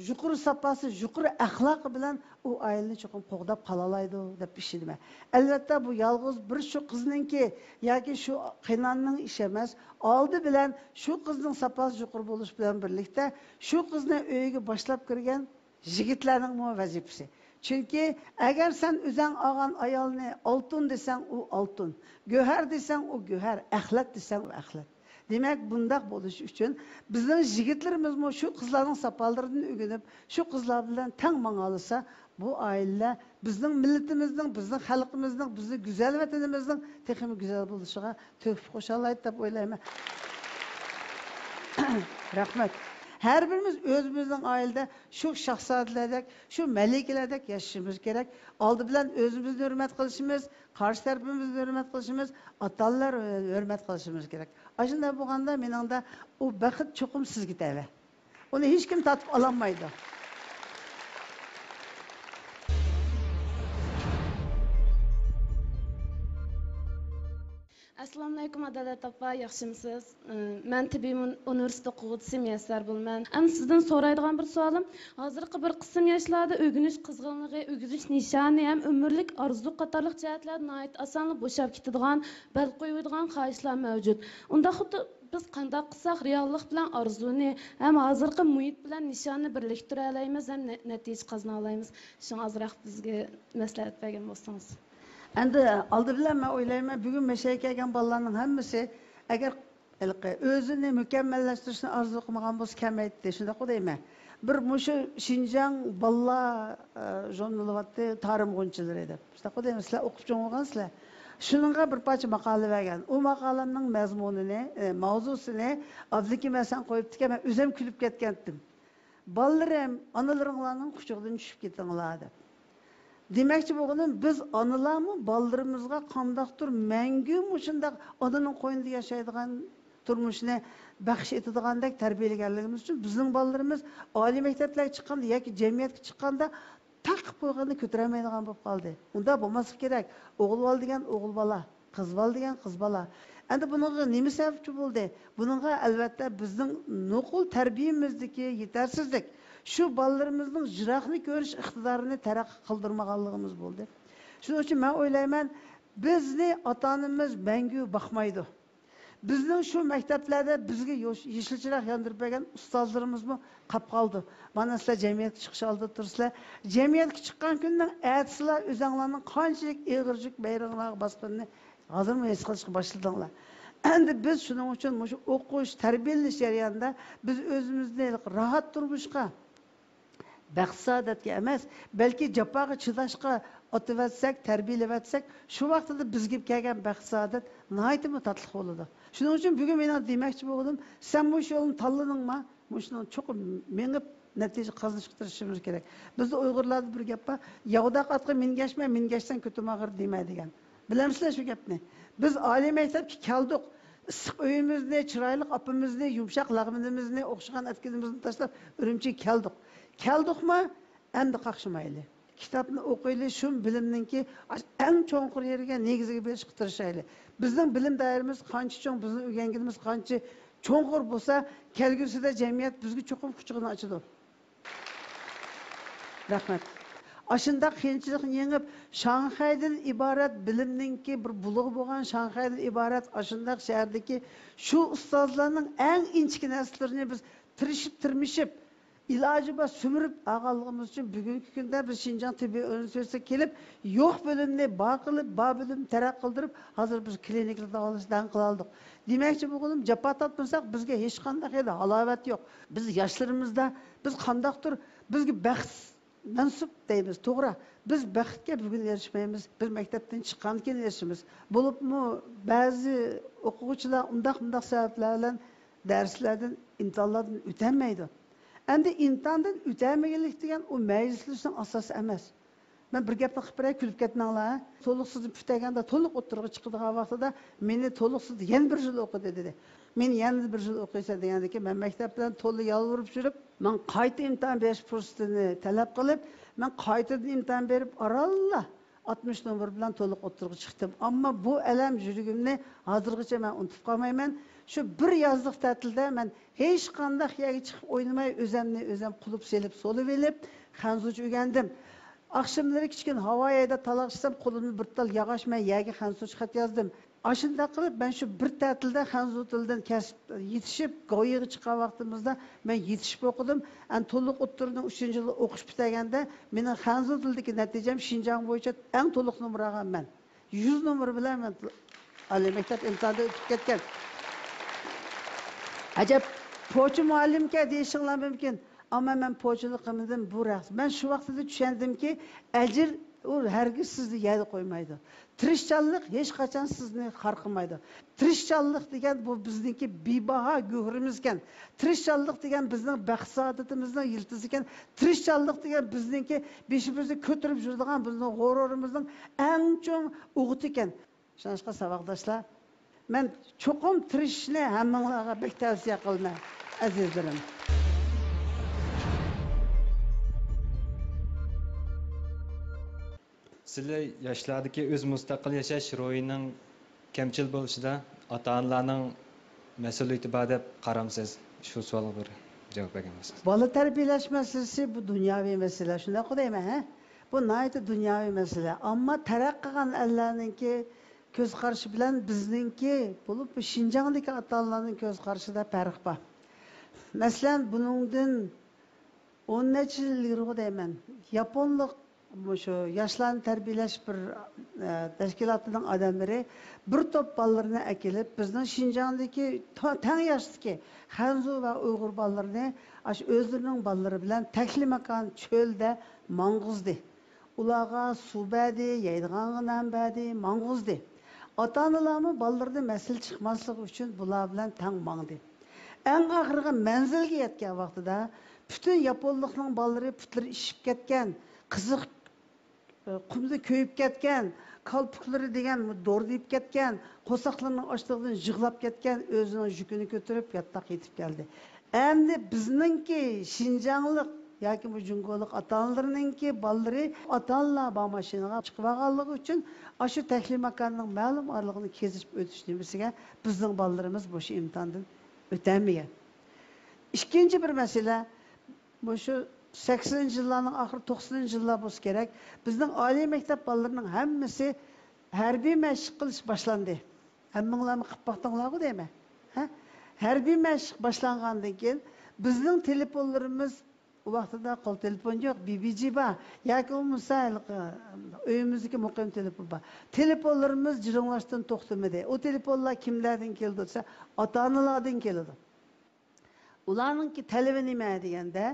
يۇقىرى ساپاسى، يۇقىرى ئەخلاقى بىلەن ئۇ ئائىلىنى چوقۇم قوغداپ قالالايدۇ دەپ ئىشىنىمەن. ئەلۋەتتە، بۇ يالغۇز بىر شۇ قىزنىڭكى ياكى شۇ قېينانىنىڭ ئىشى ئەمەس. ئالدى بىلەن شۇ قىزنىڭ ساپاسى يۇقىرى بولۇش بىلەن بىرلىكتە، شۇ قىزنى ئۆيىگە باشلاپ كىرگەن يىگىتلەرنىڭمۇ ۋەزىپىسى. چۈنكى ئەگەر سەن ئۆزەڭ ئالغان ئايالنى ئالتۇن دېسەڭ، ئۇ ئالتۇن، گۆھەر دېسەڭ، ئۇ گۆھەر، ئەخلەت دېسەڭ، ئۇ ئەخلەت. دېمەك، بۇنداق بولۇشى ئۈچۈن بىزنىڭ يىگىتلىرىمىزمۇ شۇ قىزلارنىڭ ساپالىرىدىن ئۆگىنىپ، شۇ قىزلار بىلەن تەڭ ماڭالىسا، بۇ ئائىلىلەر بىزنىڭ مىللىتىمىزنىڭ، بىزنىڭ خەلقىمىزنىڭ، بىزنىڭ گۈزەل ۋەتىنىمىزنىڭ تېخىمۇ گۈزەل بولۇشىغا تۆھپە قوشالايدۇ دەپ ئويلايمەن. رەھمەت. ھەر بىرىمىز ئۆزىمىزنىڭ ئائىلىدە شۇ شاھزادىلەردەك، شۇ مەلىكىلەردەك ياشىشىمىز كېرەك. ئالدى بىلەن ئۆزىمىزنى ھۆرمەت قىلىشىمىز، قارشى تەرىپىمىزنى ھۆرمەت قىلىشىمىز، ئاتا-ئانىلارنى ھۆرمەت قىلىشىمىز كېرەك. ئاشۇنداق بولغاندا مېنىڭدە ئۇ بەخت چوقۇم سىزگە تەۋە. ئۇنى ھېچكىم تارتىپ ئالالمايدۇ. ئەسسالامۇئەلەيكۇم، ئادالەت ئاپا، ياخشىمۇسىز؟ ئى، مەن تېببىي ئۇن-، ئۇنىۋېرسىتېت ئوقۇغۇچىسى مىيەسسەر بولىمەن. ئەمدى سىزدىن سورايدىغان بىر سوئالىم، ھازىرقى بىر قىسىم ياشلاردا ئۆگىنىش قىزغىنلىقى، ئۆگىنىش نىشانى ھەم ئۆمۈرلۈك ئارزۇ قاتارلىق جەھەتلەردە ناھايىتى ئاسانلا بوشاپ كېتىدىغان، بەل قويۇۋېتىدىغان خاھىشلار مەۋجۇت. ئۇنداق خۇددى بىز قانداق قىلساق رېئاللىق بىلەن ئارزۇنى ھەم ھازىرقى مۇھىت بىلەن نىشاننى بىرلەشتۈرەلەيمىز ھەم نە-، نەتىجە قازىنالايمىز؟ شۇڭا ئازراق بىزگە مەسلىھەت بەرگەن بولسىڭىز. ئەمدى ئالدى بىلەن مەن ئويلايمەن، بۈگۈن مەشەگە كەلگەن بالىلارنىڭ ھەممىسى ئەگەر ھېلىقى ئۆزىنى مۇكەممەللەشتۈرۈشنى ئارزۇ قىلمىغان بولسا كەلمەيتتى، شۇنداققۇ دەيمەن. بىر مۇشۇ شىنجاڭ بالىلار، ئە، ژۇرنىلى بارتتى، تارىم غۇنچىلىرى دەپ. شۇنداققۇ دەيمەن، سىلەر ئوقۇپ چوڭ بولغان سىلەر. شۇنىڭغا بىر پارچە ماقالە بەرگەن. ئۇ ماقالەمنىڭ مەزمۇنىنى، ئە، ماۋزۇسىنى ئابلىكىم ھەسەن قويۇپتىكەن، مەن ئۆزۈم كۈلۈپ كەتكەنتىم. بالىلىرىم، ئانىلىرىڭلارنىڭ قۇچىقىدىن چۈشۈپ كېتىڭلار دەپ. دېمەكچى بولغىنىم، بىز ئانىلارمۇ بالىلىرىمىزغا قانداقتۇر مەڭگۈ مۇشۇنداق ئانىنىڭ قوينىدا ياشايدىغان تۇرمۇشنى بەخش ئېتىدىغاندەك تەربىيەلىگەنلىكىمىز ئۈچۈن، بىزنىڭ بالىلىرىمىز ئالىي مەكتەپلەرگە چىققاندا ياكى جەمئىيەتكە چىققاندا تاقىپ قويغىنىنى كۆتۈرەلمەيدىغان بولۇپ قالدى. ئۇنداق بولماسلىقى كېرەك. ئوغۇل بالا دېگەن ئوغۇل بالا. قىز بالا دېگەن قىز بالا. ئەمدى بۇنىڭغا نېمە سەۋەبچى بولدى؟ بۇنىڭغا ئەلۋەتتە بىزنىڭ نوقۇل تەربىيەمىزدىكى يېتەرسىزلىك، شۇ بالىلىرىمىزنىڭ يىراقنى كۆرۈش ئىقتىدارىنى تەرەققىي قىلدۇرمىغانلىقىمىز بولدى. شۇنىڭ ئۈچۈن مەن ئويلايمەن، بىزنى ئاتا-ئانىمىز مەڭگۈ باقمايدۇ. بىزنىڭ شۇ مەكتەپلەردە بىزگە يوش-، يېشىل چىراغ ياندۇرۇپ بەرگەن ئۇستازلىرىمىزمۇ قاپ قالدى. مانا سىلەر جەمئىيەتكە چىقىش ئالدىدا تۇرسىلەر. جەمئىيەتكە چىققان كۈننىڭ ئەتىسىلا ئۆزەڭلارنىڭ قانچىلىك ئېغىر يۈك بايرىغىڭلارغا باسقىنىنى ھازىرمۇ ھېس قىلىشقا باشلىدىڭلار. ئەمدى بىز شۇنىڭ ئۈچۈن مۇشۇ ئوقۇش، تەربىيەلىنىش جەريانىدا بىز ئۆزىمىزنى راھەت تۇرمۇشقا، بەخت-سائادەتكە ئەمەس، بەلكى جاپاغا چىداشقا ئاتىۋەتسەك، تەربىيەلىۋەتسەك، شۇ ۋاقتىدا بىزگە كەلگەن بەخت-سائادەت ناھايىتىمۇ تاتلىق بولىدۇ. شۇنىڭ ئۈچۈن بۈگۈن مېنىڭ دېمەكچى بولغىنىم، سەن مۇشۇ يولنى تاللىدىڭما؟ مۇشۇنىڭ چوقۇم مېڭىپ نەتىجە قازىنىشقا تىرىشىشىمىز كېرەك. بىزدە ئۇيغۇرلاردا بىر گەپ بار، «ياغداق ئاتقا مىنگەشمە، مىنگەشسەڭ كۆتۈم ئاغرىر» دېمە دېگەن. بىلەمسىلەر شۇ گەپنى؟ بىز ئالىي مەكتەپكە كەلدۇق، ئىسسىق ئۆيىمىزنى، چىرايلىق ئاپىمىزنى، يۇمشاق لەغمىنىمىزنى، ئوخشىغان ئەتكىنىمىزنى تاشلاپ ئۈرۈمچىگە كەلدۇق. كەلدۇقما؟ ئەمدى قاقشىمايلى. كىتابنى ئوقۇيلى، شۇ بىلىمنىڭكى ئەڭ چوڭقۇر يېرىگە، نېگىزىگە بېرىشقا تىرىشايلى. بىزنىڭ بىلىم دائىرىمىز قانچە چوڭ، بىزنىڭ ئۆگەنگىنىمىز قانچە چوڭقۇر بولسا، كەلگۈسىدە جەمئىيەت بىزگە چوقۇم قۇچىقىنى ئاچىدۇ. رەھمەت. ئاشۇنداق قىيىنچىلىقنى يېڭىپ، شاڭخەيدىن ئىبارەت بىلىمنىڭكى بىر بۇلۇڭى بولغان شاڭخەيدىن ئىبارەت ئاشۇنداق شەھەردىكى شۇ ئۇستازلارنىڭ ئەڭ ئىنچىكە نەرسىلىرىنى بىز تىرىشىپ، تىرمىشىپ، ئىلاجى بار سۈمۈرۈپ ئالغانلىقىمىز ئۈچۈن بۈگۈنكى كۈندە بىز شىنجاڭ تېببىي ئۇنىۋېرسىتېتىغا كېلىپ، يوق بىلىمنى بار قىلىپ، بار بىلىمنى تەرەققىي قىلدۇرۇپ، ھازىر بىز كلىنىكىدا داۋالاشنى دەڭ قىلالىدۇق. دېمەكچى بولغىنىم، جاپا تارتمىساق، بىزگە ھېچقانداق يەردە ھالاۋەت يوق. بىز ياشلىرىمىزدا بىز قانداقتۇر، بىزگە بەخت مەنسۇپ دەيمىز، توغرا. بىز بەختكە بۈگۈن ئېرىشمەيمىز، بىز مەكتەپتىن چىققاندىن كېيىن ئېرىشىمىز. بولۇپمۇ بەزى ئوقۇغۇچىلار ئۇنداق، مۇنداق سەۋەبلەر بىلەن دەرسلەردىن، ئىمتىھانلاردىن ئۆتەلمەيدۇ. ئەمدى ئىمتىھاندىن ئۆتەلمىگەنلىك دېگەن ئۇ مەيۈسلىنىشنىڭ ئاساسى ئەمەس. مەن بىر گەپنى قىلىپ بېرەي، كۈلۈپ كەتمەڭلار. تولۇقسىزنى پۈتتۈرگەندە تولۇق ئوتتۇرىغا چىقىدىغان ۋاقتىدا مېنى تولۇقسىز يەنە بىر يىل ئوقۇ دېدى. مېنى يەنە بىر يىل ئوقۇيسەن دېگەندىن كېيىن مەن مەكتەپ بىلەن تولا يالۋۇرۇپ يۈرۈپ، ماڭا قايتا ئىمتىھان بېرىش پۇرسىتىنى تەلەپ قىلىپ، مەن قايتىدىن ئىمتىھان بېرىپ ئارانلا ئاتمىش نومۇر بىلەن تولۇق ئوتتۇرىغا چىقتىم. ئەمما بۇ ئەلەم يۈرىكىمنى ھازىرغىچە مەن ئۇنتۇپ قالمايمەن. شۇ بىر يازلىق تەتىلدە مەن ھېچقانداق يەرگە چىقىپ ئوينىماي، ئۆزەمنى ئۆزەم قۇلۇپ سېلىپ، سولىۋېلىپ، خەنزۇچە ئۆگەندىم. ئاخشاملىرى كىچىككىنە ھاۋا يايدا تالاقشىسام، قولۇمدا بىر تال ياغاچ، مەن يەرگە خەنزۇچە خەت يازدىم. ئاشۇنداق قىلىپ، مەن شۇ بىر تەتىلدە خەنزۇ تىلىدىن كەسىپ يېتىشىپ، گوۋۇيۈگە چىققان ۋاقتىمىزدا مەن يېتىشىپ ئوقۇدۇم. ئەنە تولۇق ئوتتۇرىنىڭ ئۈچىنچى يىلى ئوقۇش پۈتتۈرگەندە، مېنىڭ خەنزۇ تىلىدىكى نەتىجەم شىنجاڭ بويىچە ئەڭ تولۇق نومۇر ئالغان مەن. يۈز نومۇر بىلەن مەن ئالىي مەكتەپ ئىمتىھانىدا ئۆتۈپ كەتكەن. ئەجەب، پوچى مۇئەللىمكەن دېيىشىڭلار مۇمكىن. ئەمما مەن پوچىلىق قىلمىدىم، بۇ رەخت. مەن شۇ ۋاقتىدا چۈشەندىمكى، ئەجىر ئۇ ھەرگىز سىزنى يەردە قويمايدۇ. تىرىشچانلىق ھېچقاچان سىزنى خار قىلمايدۇ. تىرىشچانلىق دېگەن بۇ بىزنىڭكى بىباھا گۆھىرىمىزكەن. تىرىشچانلىق دېگەن بىزنىڭ بەخت-سائادىتىمىزنىڭ يىلتىزىكەن. تىرىشچانلىق دېگەن بىزنىڭكى بېشىمىزنى كۆتۈرۈپ يۈرىدىغان بىزنىڭ غۇرۇرىمىزنىڭ ئەڭ چوڭ ئوغۇتىكەن. شۇڭلاشقا ساۋاقداشلار، مەن چوقۇم تىرىشىشنى ھەممىڭلارغا بەك تەۋسىيە قىلىمەن، ئەزىزلىرىم. سىلەر ياشلاردىكى ئۆز مۇستەقىل ياشاش روھىنىڭ كەمچىل بولۇشىدا ئاتا-ئانىلارنىڭ مەسئۇلىيىتى بار دەپ قارامسىز؟ شۇ سوئالغا بىر جاۋاب بەرگەن بولسىڭىز. بالا تەربىيەلەش مەسىلىسى بۇ دۇنياۋى مەسىلە، شۇنداققۇ دەيمەن، ھە؟ بۇ ناھايىتى دۇنياۋى مەسىلە. ئەمما تەرەققىي قىلغان ئەللەرنىڭكى كۆز قارىشى بىلەن بىزنىڭكى، بولۇپ بۇ شىنجاڭدىكى ئاتا-ئانىلارنىڭ كۆز قارىشىدا پەرق بار. مەسىلەن، بۇنىڭدىن ئون نەچچە يىل ئىلگىرىغۇ دەيمەن، ياپونلۇق مۇشۇ ياشلارنى تەربىيەلەش بىر، ئە، تەشكىلاتىنىڭ ئادەملىرى بىر توپ بالىلىرىنى ئەكېلىپ، بىزنىڭ شىنجاڭدىكى تا-، تەڭ ياشتىكى خەنزۇ ۋە ئۇيغۇر بالىلىرىنى ئاشۇ ئۆزلىرىنىڭ بالىلىرى بىلەن تەكلىماكان چۆلدە ماڭغۇزدى. ئۇلارغا سۇ بەردى، يەيدىغان نان بەردى، ماڭغۇزدى. ئاتا-ئانىلارمۇ بالىلىرىدىن مەسىلە چىقماسلىقى ئۈچۈن بۇلار بىلەن تەڭ ماڭدى. ئەڭ ئاخىرقى مەنزىلگە يەتكەن ۋاقتىدا پۈتۈن ياپونلۇقنىڭ بالىلىرى پۇتلىرى ئىششىپ كەتكەن، قىزىق، ئە، قۇمدا كۆيۈپ كەتكەن، كالپۇكلىرى دېگەن دورىيىپ كەتكەن، قورساقلىرىنىڭ ئاچلىقىدىن يىغلاپ كەتكەن، ئۆزىنىڭ يۈكىنى كۆتۈرۈپ ياتاق يېتىپ كەلدى. ئەمدى بىزنىڭكى شىنجاڭلىق ياكى بۇ جۇڭگولۇق ئاتا-ئانىلىرىنىڭكى بالىلىرى ئاتا-ئانىلار بار ماشىنىغا چىقىۋالغانلىقى ئۈچۈن ئاشۇ تەكلىماكاننىڭ مەلۇم ئارىلىقىنى كېزىشىپ ئۆتۈش نېمىسىگە بىزنىڭ بالىلىرىمىز مۇشۇ ئىمتىھاندىن ئۆتەلمىگەن. ئىككىنچى بىر مەسىلە، مۇشۇ سەكسىنىنچى يىللارنىڭ ئاخىرى، توقسىنىنچى يىللار بولسا كېرەك، بىزنىڭ ئالىي مەكتەپ بالىلىرىنىڭ ھەممىسى ھەربىي مەشىق قىلىش باشلاندى. ھەممىڭلارمۇ قىلىپ باقتىڭلارغۇ دەيمەن. ھە؟ ھەربىي مەشىق باشلانغاندىن كېيىن بىزنىڭ تېلېفونلىرىمىز، ئۇ ۋاقتىدا قول تېلېفون يوق، بى بى جى بار ياكى بولمىسا ھېلىقى ئۆيىمىزدىكى مۇقىم تېلېفون بار. تېلېفونلىرىمىز جىرىڭلاشتىن توختىمىدى. ئۇ تېلېفونلار كىملەردىن كېلىدۇ دېسە، ئاتا-ئانىلاردىن كېلىدۇ. ئۇلارنىڭكى تەلىپى نېمە دېگەندە،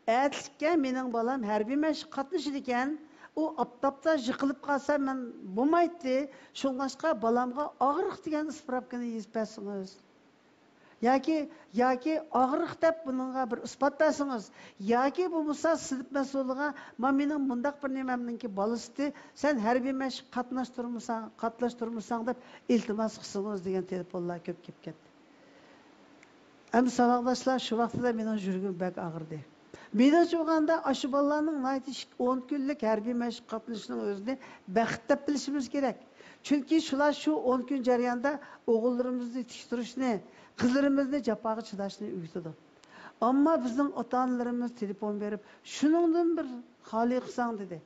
ئەتىلىككە مېنىڭ بالام ھەربىي مەشىققە قاتنىشىدىكەن، ئۇ ئاپتاپتا يىقىلىپ قالسا مەن بولمايتتى، شۇڭلاشقا بالامغا ئاغرىق دېگەن ئىسپراپكىنى يېزىپ بەرسىڭىز. ياكى، ياكى ئاغرىق دەپ بۇنىڭغا بىر ئىسپات بەرسىڭىز، ياكى بولمىسا سىنىپ مەسئۇلىغا، ما مېنىڭ مۇنداق بىر نېمەمنىڭكى بالىسىتى، سەن ھەربىي مەشىققە قاتناشتۇرمىساڭ، قاتناشتۇرمىساڭ دەپ ئىلتىماس قىلسىڭىز دېگەن تېلېفونلار كۆپ كېلىپ كەتتى. ئەمدى ساۋاقداشلار، شۇ ۋاقتىدا مېنىڭ يۈرىكىم بەك ئاغرىدى. مېنىڭچە بولغاندا، ئاشۇ بالىلارنىڭ ناھايىتى ئىك-، ئون كۈنلۈك ھەربىي مەشىق قاتنىشىشىنىڭ ئۆزىنى بەخت دەپ بىلىشىمىز كېرەك. چۈنكى شۇلار شۇ ئون كۈن جەريانىدا ئوغۇللىرىمىزنى تىك تۇرۇشنى، قىزلىرىمىزنى جاپاغا چىداشنى ئۆگىتىدۇ. ئەمما بىزنىڭ ئاتا-ئانىلىرىمىز تېلېفون بېرىپ، شۇنىڭدىن بىر خالىي قىلساڭ، دېدى.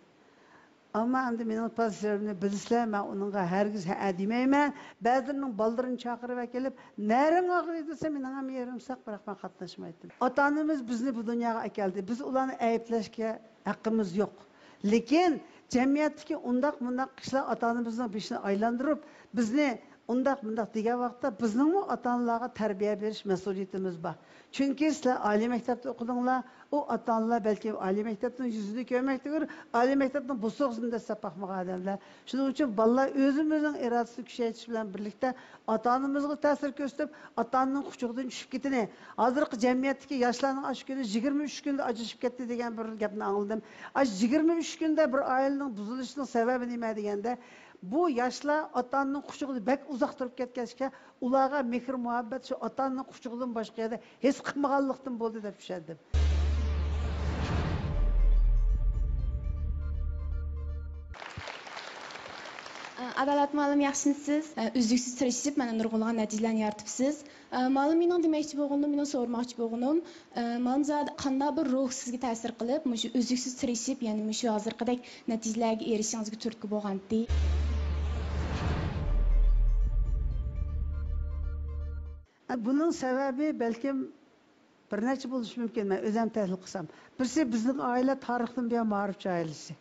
ئەمما ئەمدى مېنىڭ پوزىتسىيەمنى بىلىسىلەر، مەن ئۇنىڭغا ھەرگىز ھەئە دېمەيمەن. بەزىلىرىنىڭ بالىلىرىنى چاقىرىپ ئەكېلىپ، نەرىڭ ئاغرىيدۇ دېسە، مېنىڭ ھەم يېرىم ساق، بىراق مەن قاتناشمايتتىم. ئاتا-ئانىمىز بىزنى بۇ دۇنياغا ئەكەلدى. بىز ئۇلارنى ئەيىبلەشكە ھەققىمىز يوق. لېكىن جەمئىيەتتىكى ئۇنداق مۇنداق ئىشلار ئاتا-ئانىمىزنىڭ بېشىنى ئايلاندۇرۇپ، بىزنى ئۇنداق مۇنداق دېگەن ۋاقىتتا، بىزنىڭمۇ ئاتا-ئانىلارغا تەربىيە بېرىش مەسئۇلىيىتىمىز بار. چۈنكى سىلەر ئالىي مەكتەپتە ئوقۇدۇڭلار، ئۇ ئاتا-ئانىلار بەلكىم ئالىي مەكتەپنىڭ يۈزىنى كۆرمەكتە يۈر، ئالىي مەكتەپنىڭ بوسۇغىسىنى دەسسەپ باقمىغان ئادەملەر. شۇنىڭ ئۈچۈن بالىلار ئۆزىمىزنىڭ ئىرادىسىنى كۈچەيتىش بىلەن بىرلىكتە ئاتا-ئانىمىزغا تەسىر كۆرسىتىپ، ئاتا-ئانىنىڭ قۇچىقىدىن چۈشۈپ كېتىنى. ھازىرقى جەمئىيەتتىكى ياشلارنىڭ ئاشۇ كۈنى يىگىرمە ئۈچ كۈندە ئاجرىشىپ كەتتى دېگەن بىر گەپنى ئاڭلىدىم. ئاشۇ يىگىرمە ئۈچ كۈندە بىر ئائىلىنىڭ بۇزۇلۇشىنىڭ سەۋەبى نېمە دېگەندە، بۇ ياشلار ئاتا-ئانىنىڭ قۇچىقىدا بەك ئۇزاق تۇرۇپ كەتكەچكە، ئۇلارغا مېھىر-مۇھەببەت شۇ ئاتا-ئانىنىڭ قۇچىقىدىن باشقا يەردە ھېس قىلمىغانلىقتىن بولدى دەپ چۈشەندىم. ئادالەت مۇئەللىم، ياخشىمۇسىز؟ ئۈزلۈكسىز تىرىشىپ، مانا نۇرغۇنلىغان نەتىجىلەرنى يارىتىپسىز. ئە، مانا مېنىڭ دېمەكچى بولغىنىم، مېنىڭ سورىماقچى بولغىنىم، ئە، مانا زادى قانداق بىر روھ سىزگە تەسىر قىلىپ، مۇشۇ ئۈزلۈكسىز تىرىشىپ، يەنى مۇشۇ ھازىرقىدەك نەتىجىلەرگە ئېرىشىشىڭىزگە تۈرتكە بولغانتى؟ بۇنىڭ سەۋەبى بەلكىم بىر نەچچە بولۇشى مۇمكىن، مەن ئۆزۈم تەھلىل قىلسام. بىرسى، بىزنىڭ ئائىلە تارىختىن بۇيان مائارىپچى ئائىلىسى.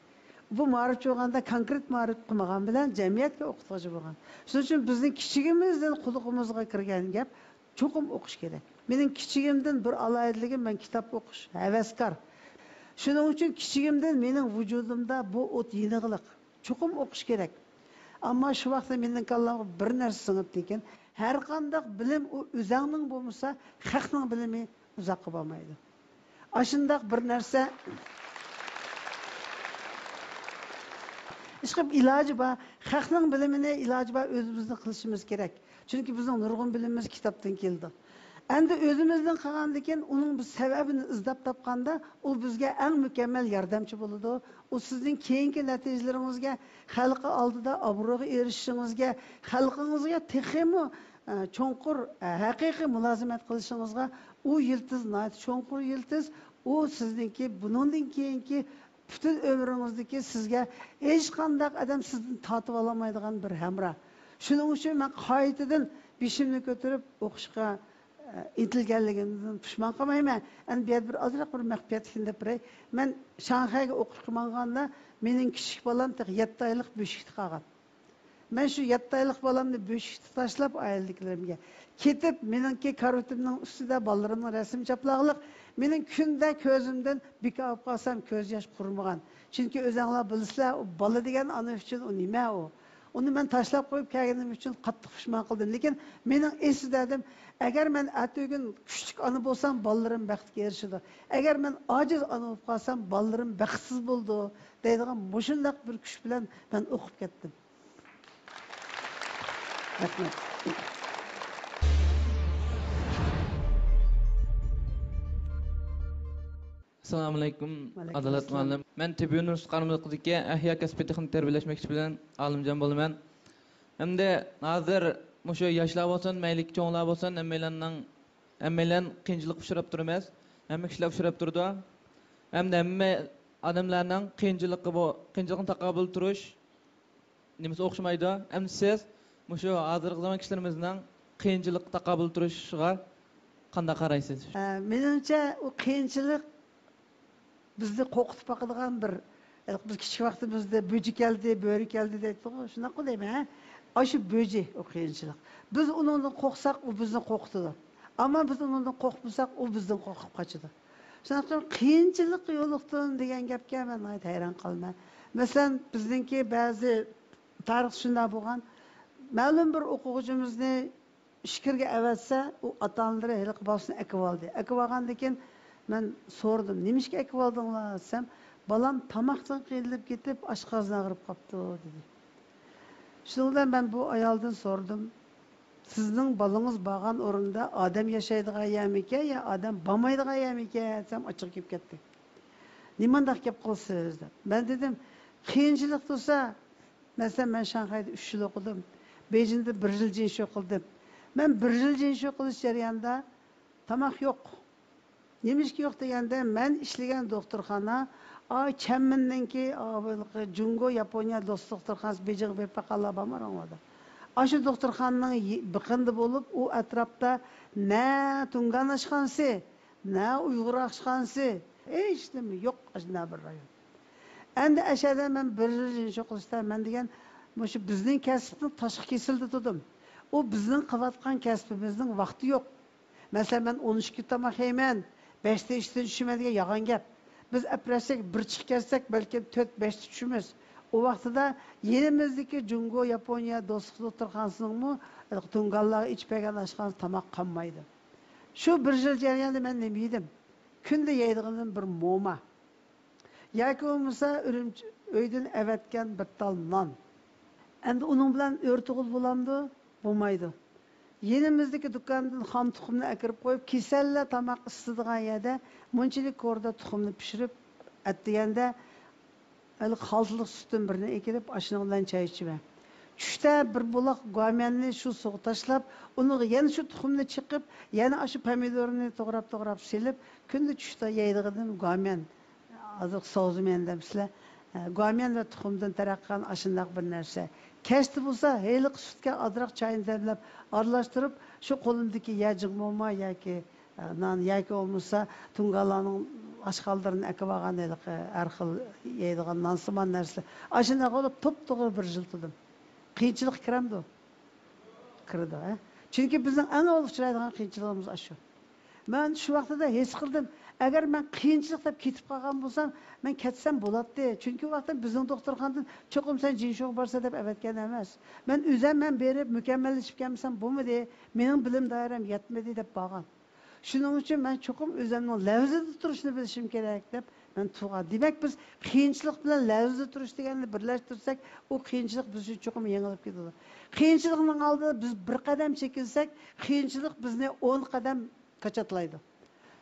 بۇ مائارىپچى بولغاندا كونكرېت مائارىپ قىلمىغان بىلەن جەمئىيەتكە ئوقۇتقۇچى بولغان. شۇنىڭ ئۈچۈن بىزنىڭ كىچىكىمىزدىن قۇلىقىمىزغا كىرگەن گەپ، چوقۇم ئوقۇش كېرەك. مېنىڭ كىچىكىمدىن بىر ئالاھىدىلىكىم، مەن كىتاب ئوقۇش ھەۋەسكار. شۇنىڭ ئۈچۈن كىچىكىمدىن مېنىڭ ۋۇجۇدۇمدا بۇ ئوت يېنىقلىق. چوقۇم ئوقۇش كېرەك. ئەمما شۇ ۋاقىتتا مېنىڭ كاللامغا بىر نەرسە سىڭىپتىكەن، ھەرقانداق بىلىم ئۇ ئۆزەڭنىڭ بولمىسا، خەقنىڭ بىلىمى ئۇزاققا بارمايدۇ. ئاشۇنداق بىر نەرسە. ئىشقىلىپ ئىلاجى بار، خەقنىڭ بىلىمىنى ئىلاجى بار ئۆزىمىزدىن قىلىشىمىز كېرەك. چۈنكى بىزنىڭ نۇرغۇن بىلىمىمىز كىتابتىن كېلىدۇ. ئەمدى ئۆزىمىزدىن قىلغاندىن كېيىن ئۇنىڭ بىز سەۋەبىنى ئىزدەپ تاپقاندا، ئۇ بىزگە ئەڭ مۇكەممەل ياردەمچى بولىدۇ. ئۇ سىزنىڭ كېيىنكى نەتىجىلىرىڭىزگە، خەلققە ئالدىدا ئابرۇيغا ئېرىشىشىڭىزگە، خەلقىڭىزگە تېخىمۇ، ئە، چوڭقۇر، ئە، ھەقىقىي مۇلازىمەت قىلىشىڭىزغا ئۇ يىلتىز ناھايىتى چوڭقۇر يىلتىز. ئۇ سىزنىڭكى بۇنىڭدىن كېيىنكى پۈتۈن ئۆمرىڭىزدىكى سىزگە ھېچقانداق ئادەم سىزدىن تارتىۋالالمايدىغان بىر ھەمراھ. شۇنىڭ ئۈچۈن مەن قايتىدىن بېشىمنى كۆتۈرۈپ ئوقۇشقا، ئە، ئىنتىلگەنلىكىمدىن پۇشمان قالمايمەن. ئەمدى بۇ يەردە بىر ئازراق بىر مەخپىيەتلىكنى دەپ بېرەي. مەن شاڭخەيگە ئوقۇشقا ماڭغاندا مېنىڭ كىچىك بالام تېخى يەتتە ئايلىق بۆشۈكتە قالغان. مەن شۇ يەتتە ئايلىق بالامنى بۆشۈكتە تاشلاپ ئائىلىدىكىلىرىمگە كېتىپ، مېنىڭكى كارىۋىتىمنىڭ ئۈستىدە بالىلىرىمنىڭ رەسىمى چاپلاغلىق، مېنىڭ كۈندە كۆزۈمدىن بىكار بولۇپ قالسام كۆز ياش قۇرۇمىغان. چۈنكى ئۆزەڭلار بىلىسىلەر، ئۇ بالا دېگەن ئانا ئۈچۈن ئۇ نېمە ئۇ؟ ئۇنى مەن تاشلاپ قويۇپ كەلگىنىم ئۈچۈن قاتتىق پۇشمان قىلدىم. لېكىن مېنىڭ ئېسىل دەردىم، ئەگەر مەن ئەتىگۈن كۈچلۈك ئانا بولسام، بالىلىرىم بەختكە ئېرىشىدۇ. ئەگەر مەن ئاجىز ئانا بولۇپ قالسام، بالىلىرىم بەختسىز بولىدۇ، دەيدىغان مۇشۇنداق بىر كۈچ بىلەن مەن ئوقۇپ كەتتىم. رەھمەت. ئەسسالامۇئەلەيكۇم، ئادالەت مۇئەللىم. مەن تېببىي ئۇنىۋېرسىتېت قارامىلىق ئىقتىسادىدىكى ئەھيا كەسپىي تېخنىك تەربىيەلەش مەكتىپىدىن ئالىمجان بولىمەن. ئەمدى ھازىر مۇشۇ ياشلار بولسۇن، مەيلى چوڭلار بولسۇن، ھەممەيلەننىڭ، ھەممەيلەن قىيىنچىلىققا ئۇچراپ تۇرىمىز. ھەممە كىشىلەر ئۇچراپ تۇرىدۇ. ئەمدى ھەممە ئادەملەرنىڭ قىيىنچىلىققا بۇ، قىيىنچىلىققا تاقابىل تۇرۇش نېمىسى ئوخشىمايدۇ. ئەمدى سىز مۇشۇ ھازىرقى زامان كىشىلىرىمىزنىڭ قىيىنچىلىققا تاقابىل تۇرۇشىغا قانداق قارايسىز؟ ئە، مېنىڭچە، ئۇ قىيىنچىلىق بىزنى قورقۇتۇپ باقىدىغان بىر، بىز كىچىك ۋاقتىمىزدا بۆجە كەلدى، بۆرە كەلدى دەيتتۇقغۇ، شۇنداققۇ دەيمەن، ھە؟ ئاشۇ بۆجە ئۇ قىيىنچىلىق. بىز ئۇنىڭدىن قورقساق، ئۇ بىزنى قورقۇتىدۇ. ئەمما بىز ئۇنىڭدىن قورقمىساق، ئۇ بىزدىن قورقۇپ قاچىدۇ. شۇنىڭ ئۈچۈن قىيىنچىلىققا يولۇقتۇم دېگەن گەپكە مەن ناھايىتى ھەيران قالىمەن. مەسىلەن، بىزنىڭكى بەزى تارىختا شۇنداق بولغان، مەلۇم بىر ئوقۇغۇچىمىزنى ئىچكىرىگە ئەۋەتسە، ئۇ ئاتا-ئانىلىرى ھېلىقى بالىسىنى ئەكىۋالدى. ئەكىۋالغاندىن كېيىن مەن سورىدىم، نېمىشقا ئەكىۋالدىڭلار دېسەم، بالام تاماقتىن قىينىلىپ كېتىپ، ئاشقازىنى ئاغرىپ قاپتۇ، دېدى. شۇنىڭ بىلەن مەن بۇ ئايالدىن سورىدىم، سىزنىڭ بالىڭىز بارغان ئورۇندا ئادەم ياشايدىغان يەرمىكەن يا ئادەم بارمايدىغان يەرمىكەن دېسەم، ئاچچىقى كېلىپ كەتتى. نېمانداق گەپ قىلىسىز دەپ. مەن دېدىم، قىيىنچىلىق تۇرسا، مەسىلەن، مەن شاڭخەيدە ئۈچ يىل ئوقۇدۇم، بېيجىڭدا بىر يىل جىنشۇ قىلدىم. مەن بىر يىل جىنشۇ قىلىش جەريانىدا تاماق يوق. نېمىشقا يوق دېگەندە، مەن ئىشلىگەن دوختۇرخانا، ئا، چەنمىننىڭكى، ئا، ھېلىقى جۇڭگو ياپونىيە دوست دوختۇرخانىسى، بېيجىڭغا بېرىپ باققانلار بارمۇ ئاڭلاردا؟ ئاشۇ دوختۇرخانىنىڭ يى-، بېقىنىدا بولۇپ، ئۇ ئەتراپتا نە تۇڭگان ئاشخانىسى، نە ئۇيغۇر ئاشخانىسى، ھېچنېمە يوق، ئاشۇنداق بىر رايون. ئەمدى ئەشەدە مەن بىر يىل جىنشۇ قىلىشتا، مەن دېگەن، مۇشۇ بىزنىڭ كەسىپنىڭ تاشقى كېسىلىدە تۇردۇم. ئۇ بىزنىڭ قىلىۋاتقان كەسپىمىزنىڭ ۋاقتى يوق. مەسىلەن، مەن ئون ئىككى تاماق يەيمەن، بەشتە ئىشتىن چۈشىمەن دېگەن يالغان گەپ. بىز ئەپرەشسەك، بىر چىقىپ كەتسەك، بەلكىم تۆت، بەشتە چۈشىمىز. ئۇ ۋاقتىدا يېنىمىزدىكى جۇڭگو، ياپونىيە دوستلۇق دوختۇرخانىسىنىڭمۇ تۇڭگانلارغا ئېچىپ بەرگەن ئاشخانىسى تاماق قالمايدۇ. شۇ بىر يىل جەريانىدا مەن نېمە يېدىم؟ كۈندە يەيدىغىنىم بىر موما. ياكى بولمىسا ئۈرۈمچى ئۆيدىن ئەۋەتكەن بىر تال نان. ئەمدى ئۇنىڭ بىلەن ئۆرە تۇغۇل بولامدۇ؟ بولمايدۇ. يېنىمىزدىكى دۇكاندىن خام تۇخۇمنى ئەكىرىپ قويۇپ، كېسەللەر تاماق ئىسسىتىدىغان يەردە مۇنچىلىك كورىدا تۇخۇمنى پىشۇرۇپ، ئەتىگەندە ھېلىقى خالتىلىق سۈتتىن بىرنى ئەكىرىپ، ئاشۇنىڭ بىلەن چاي ئىچىمەن. چۈشتە بىر بۇلاق گۇاميەننى شۇ سۇغا تاشلاپ، ئۇنىڭغا يەنە شۇ تۇخۇمنى چېقىپ، يەنە ئاشۇ پەمىدۇرنى توغراپ-توغراپ سېلىپ، كۈندە چۈشتە يەيدىغىنىم گۇاميەن. ھازىر ساۋزىميەن دەمسىلەر. گۇاميەن ۋە تۇخۇمدىن تەرەققىي قىلغان ئاشۇنداق بىر نەرسە. كەچتە بولسا ھېلىقى سۈتكە ئازراق چاينى دەملەپ ئارىلاشتۇرۇپ، شۇ قولۇمدىكى يەجىڭ موما ياكى نان ياكى بولمىسا تۇڭگانلارنىڭ ئاشخانىلىرىدىن ئەكىۋالغان ھېلىقى ھەر خىل يەيدىغان نانسىمان نەرسىلەر. ئاشۇنداق قىلىپ توپتوغرا بىر يىل تۇردۇم. قىيىنچىلىق كىرەمدۇ؟ كىرىدۇ، ھە؟ چۈنكى بىزنىڭ ئەڭ ئاۋۋال ئۇچرايدىغان قىيىنچىلىقىمىز ئاشۇ. مەن شۇ ۋاقتىدا ھېس قىلدىم، ئەگەر مەن قىيىنچىلىق دەپ كېتىپ قالغان بولسام، مەن كەتسەم بولاتتى. چۈنكى ئۇ ۋاقىتتا بىزنىڭ دوختۇرخانىدىن چوقۇم سەن جىنشۇغا بارسا دەپ ئەۋەتكەن ئەمەس. مەن ئۆزەم مەن بېرىپ مۇكەممەللىشىپ كەلمىسەم بولمىدى، مېنىڭ بىلىم دائىرەم يەتمىدى دەپ بارغان. شۇنىڭ ئۈچۈن مەن چوقۇم ئۆزۈمنىڭ لەۋزىدە تۇرۇشنى بىلىشىم كېرەك دەپ مەن تۇرغان. دېمەك، بىز قىيىنچىلىق بىلەن لەۋزىدە تۇرۇش دېگەننى بىرلەشتۈرسەك، ئۇ قىيىنچىلىق بىز ئۈچۈن چوقۇم يېڭىلىپ كېتىدۇ. قىيىنچىلىقنىڭ ئالدىدا بىز بىر قەدەم چېكىنسەك، قىيىنچىلىق بىزنى ئون قەدەم كاچاتلايدۇ.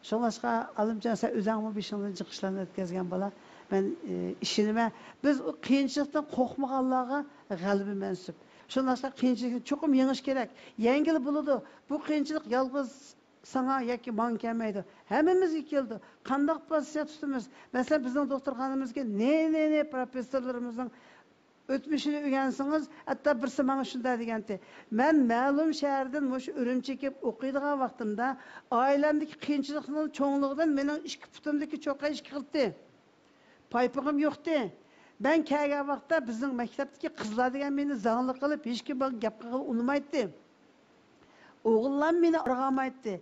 شۇڭلاشقا، ئالىمجان، سەن ئۆزۈڭمۇ بېشىڭدىن جىق ئىشلارنى ئۆتكۈزگەن بالا، مەن، ئى، ئىشىنىمەن، بىز ئۇ قىيىنچىلىقتىن قورقمىغانلارغا غەلىبە مەنسۇپ. شۇڭلاشقا، قىيىنچىلىقنى چوقۇم يېڭىش كېرەك. يەڭگىلى بولىدۇ. بۇ قىيىنچىلىق يالغۇز ساڭا ياكى ماڭا كەلمەيدۇ. ھەممىمىزگە كېلىدۇ. قانداق پوزىتسىيە تۇتىمىز؟ مەسىلەن، بىزنىڭ دوختۇرخانىمىزدىكى نى، نى، نى پروفېسسورلىرىمىزنىڭ ئۆتمۈشىنى ئۆگەنسىڭىز، ھەتتا بىرسى ماڭا شۇنداق دېگەنتى، مەن مەلۇم شەھەردىن مۇشۇ ئۈرۈمچىگە كېلىپ ئوقۇيدىغان ۋاقتىمدا، ئائىلەمدىكى قىيىنچىلىقنىڭ چوڭلۇقىدىن مېنىڭ ئىككى پۇتۇمدىكى چوققا ئىككى قىلتى. پايپىقىم يوقتى. مەن كەلگەن ۋاقىتتا بىزنىڭ مەكتەپتىكى قىزلار دېگەن مېنى زاڭلىق قىلىپ، ھېچكىم ماڭا گەپ قىلغىلى ئۇنىمايتتى. ئوغۇللار مېنى ئارىغامايتتى.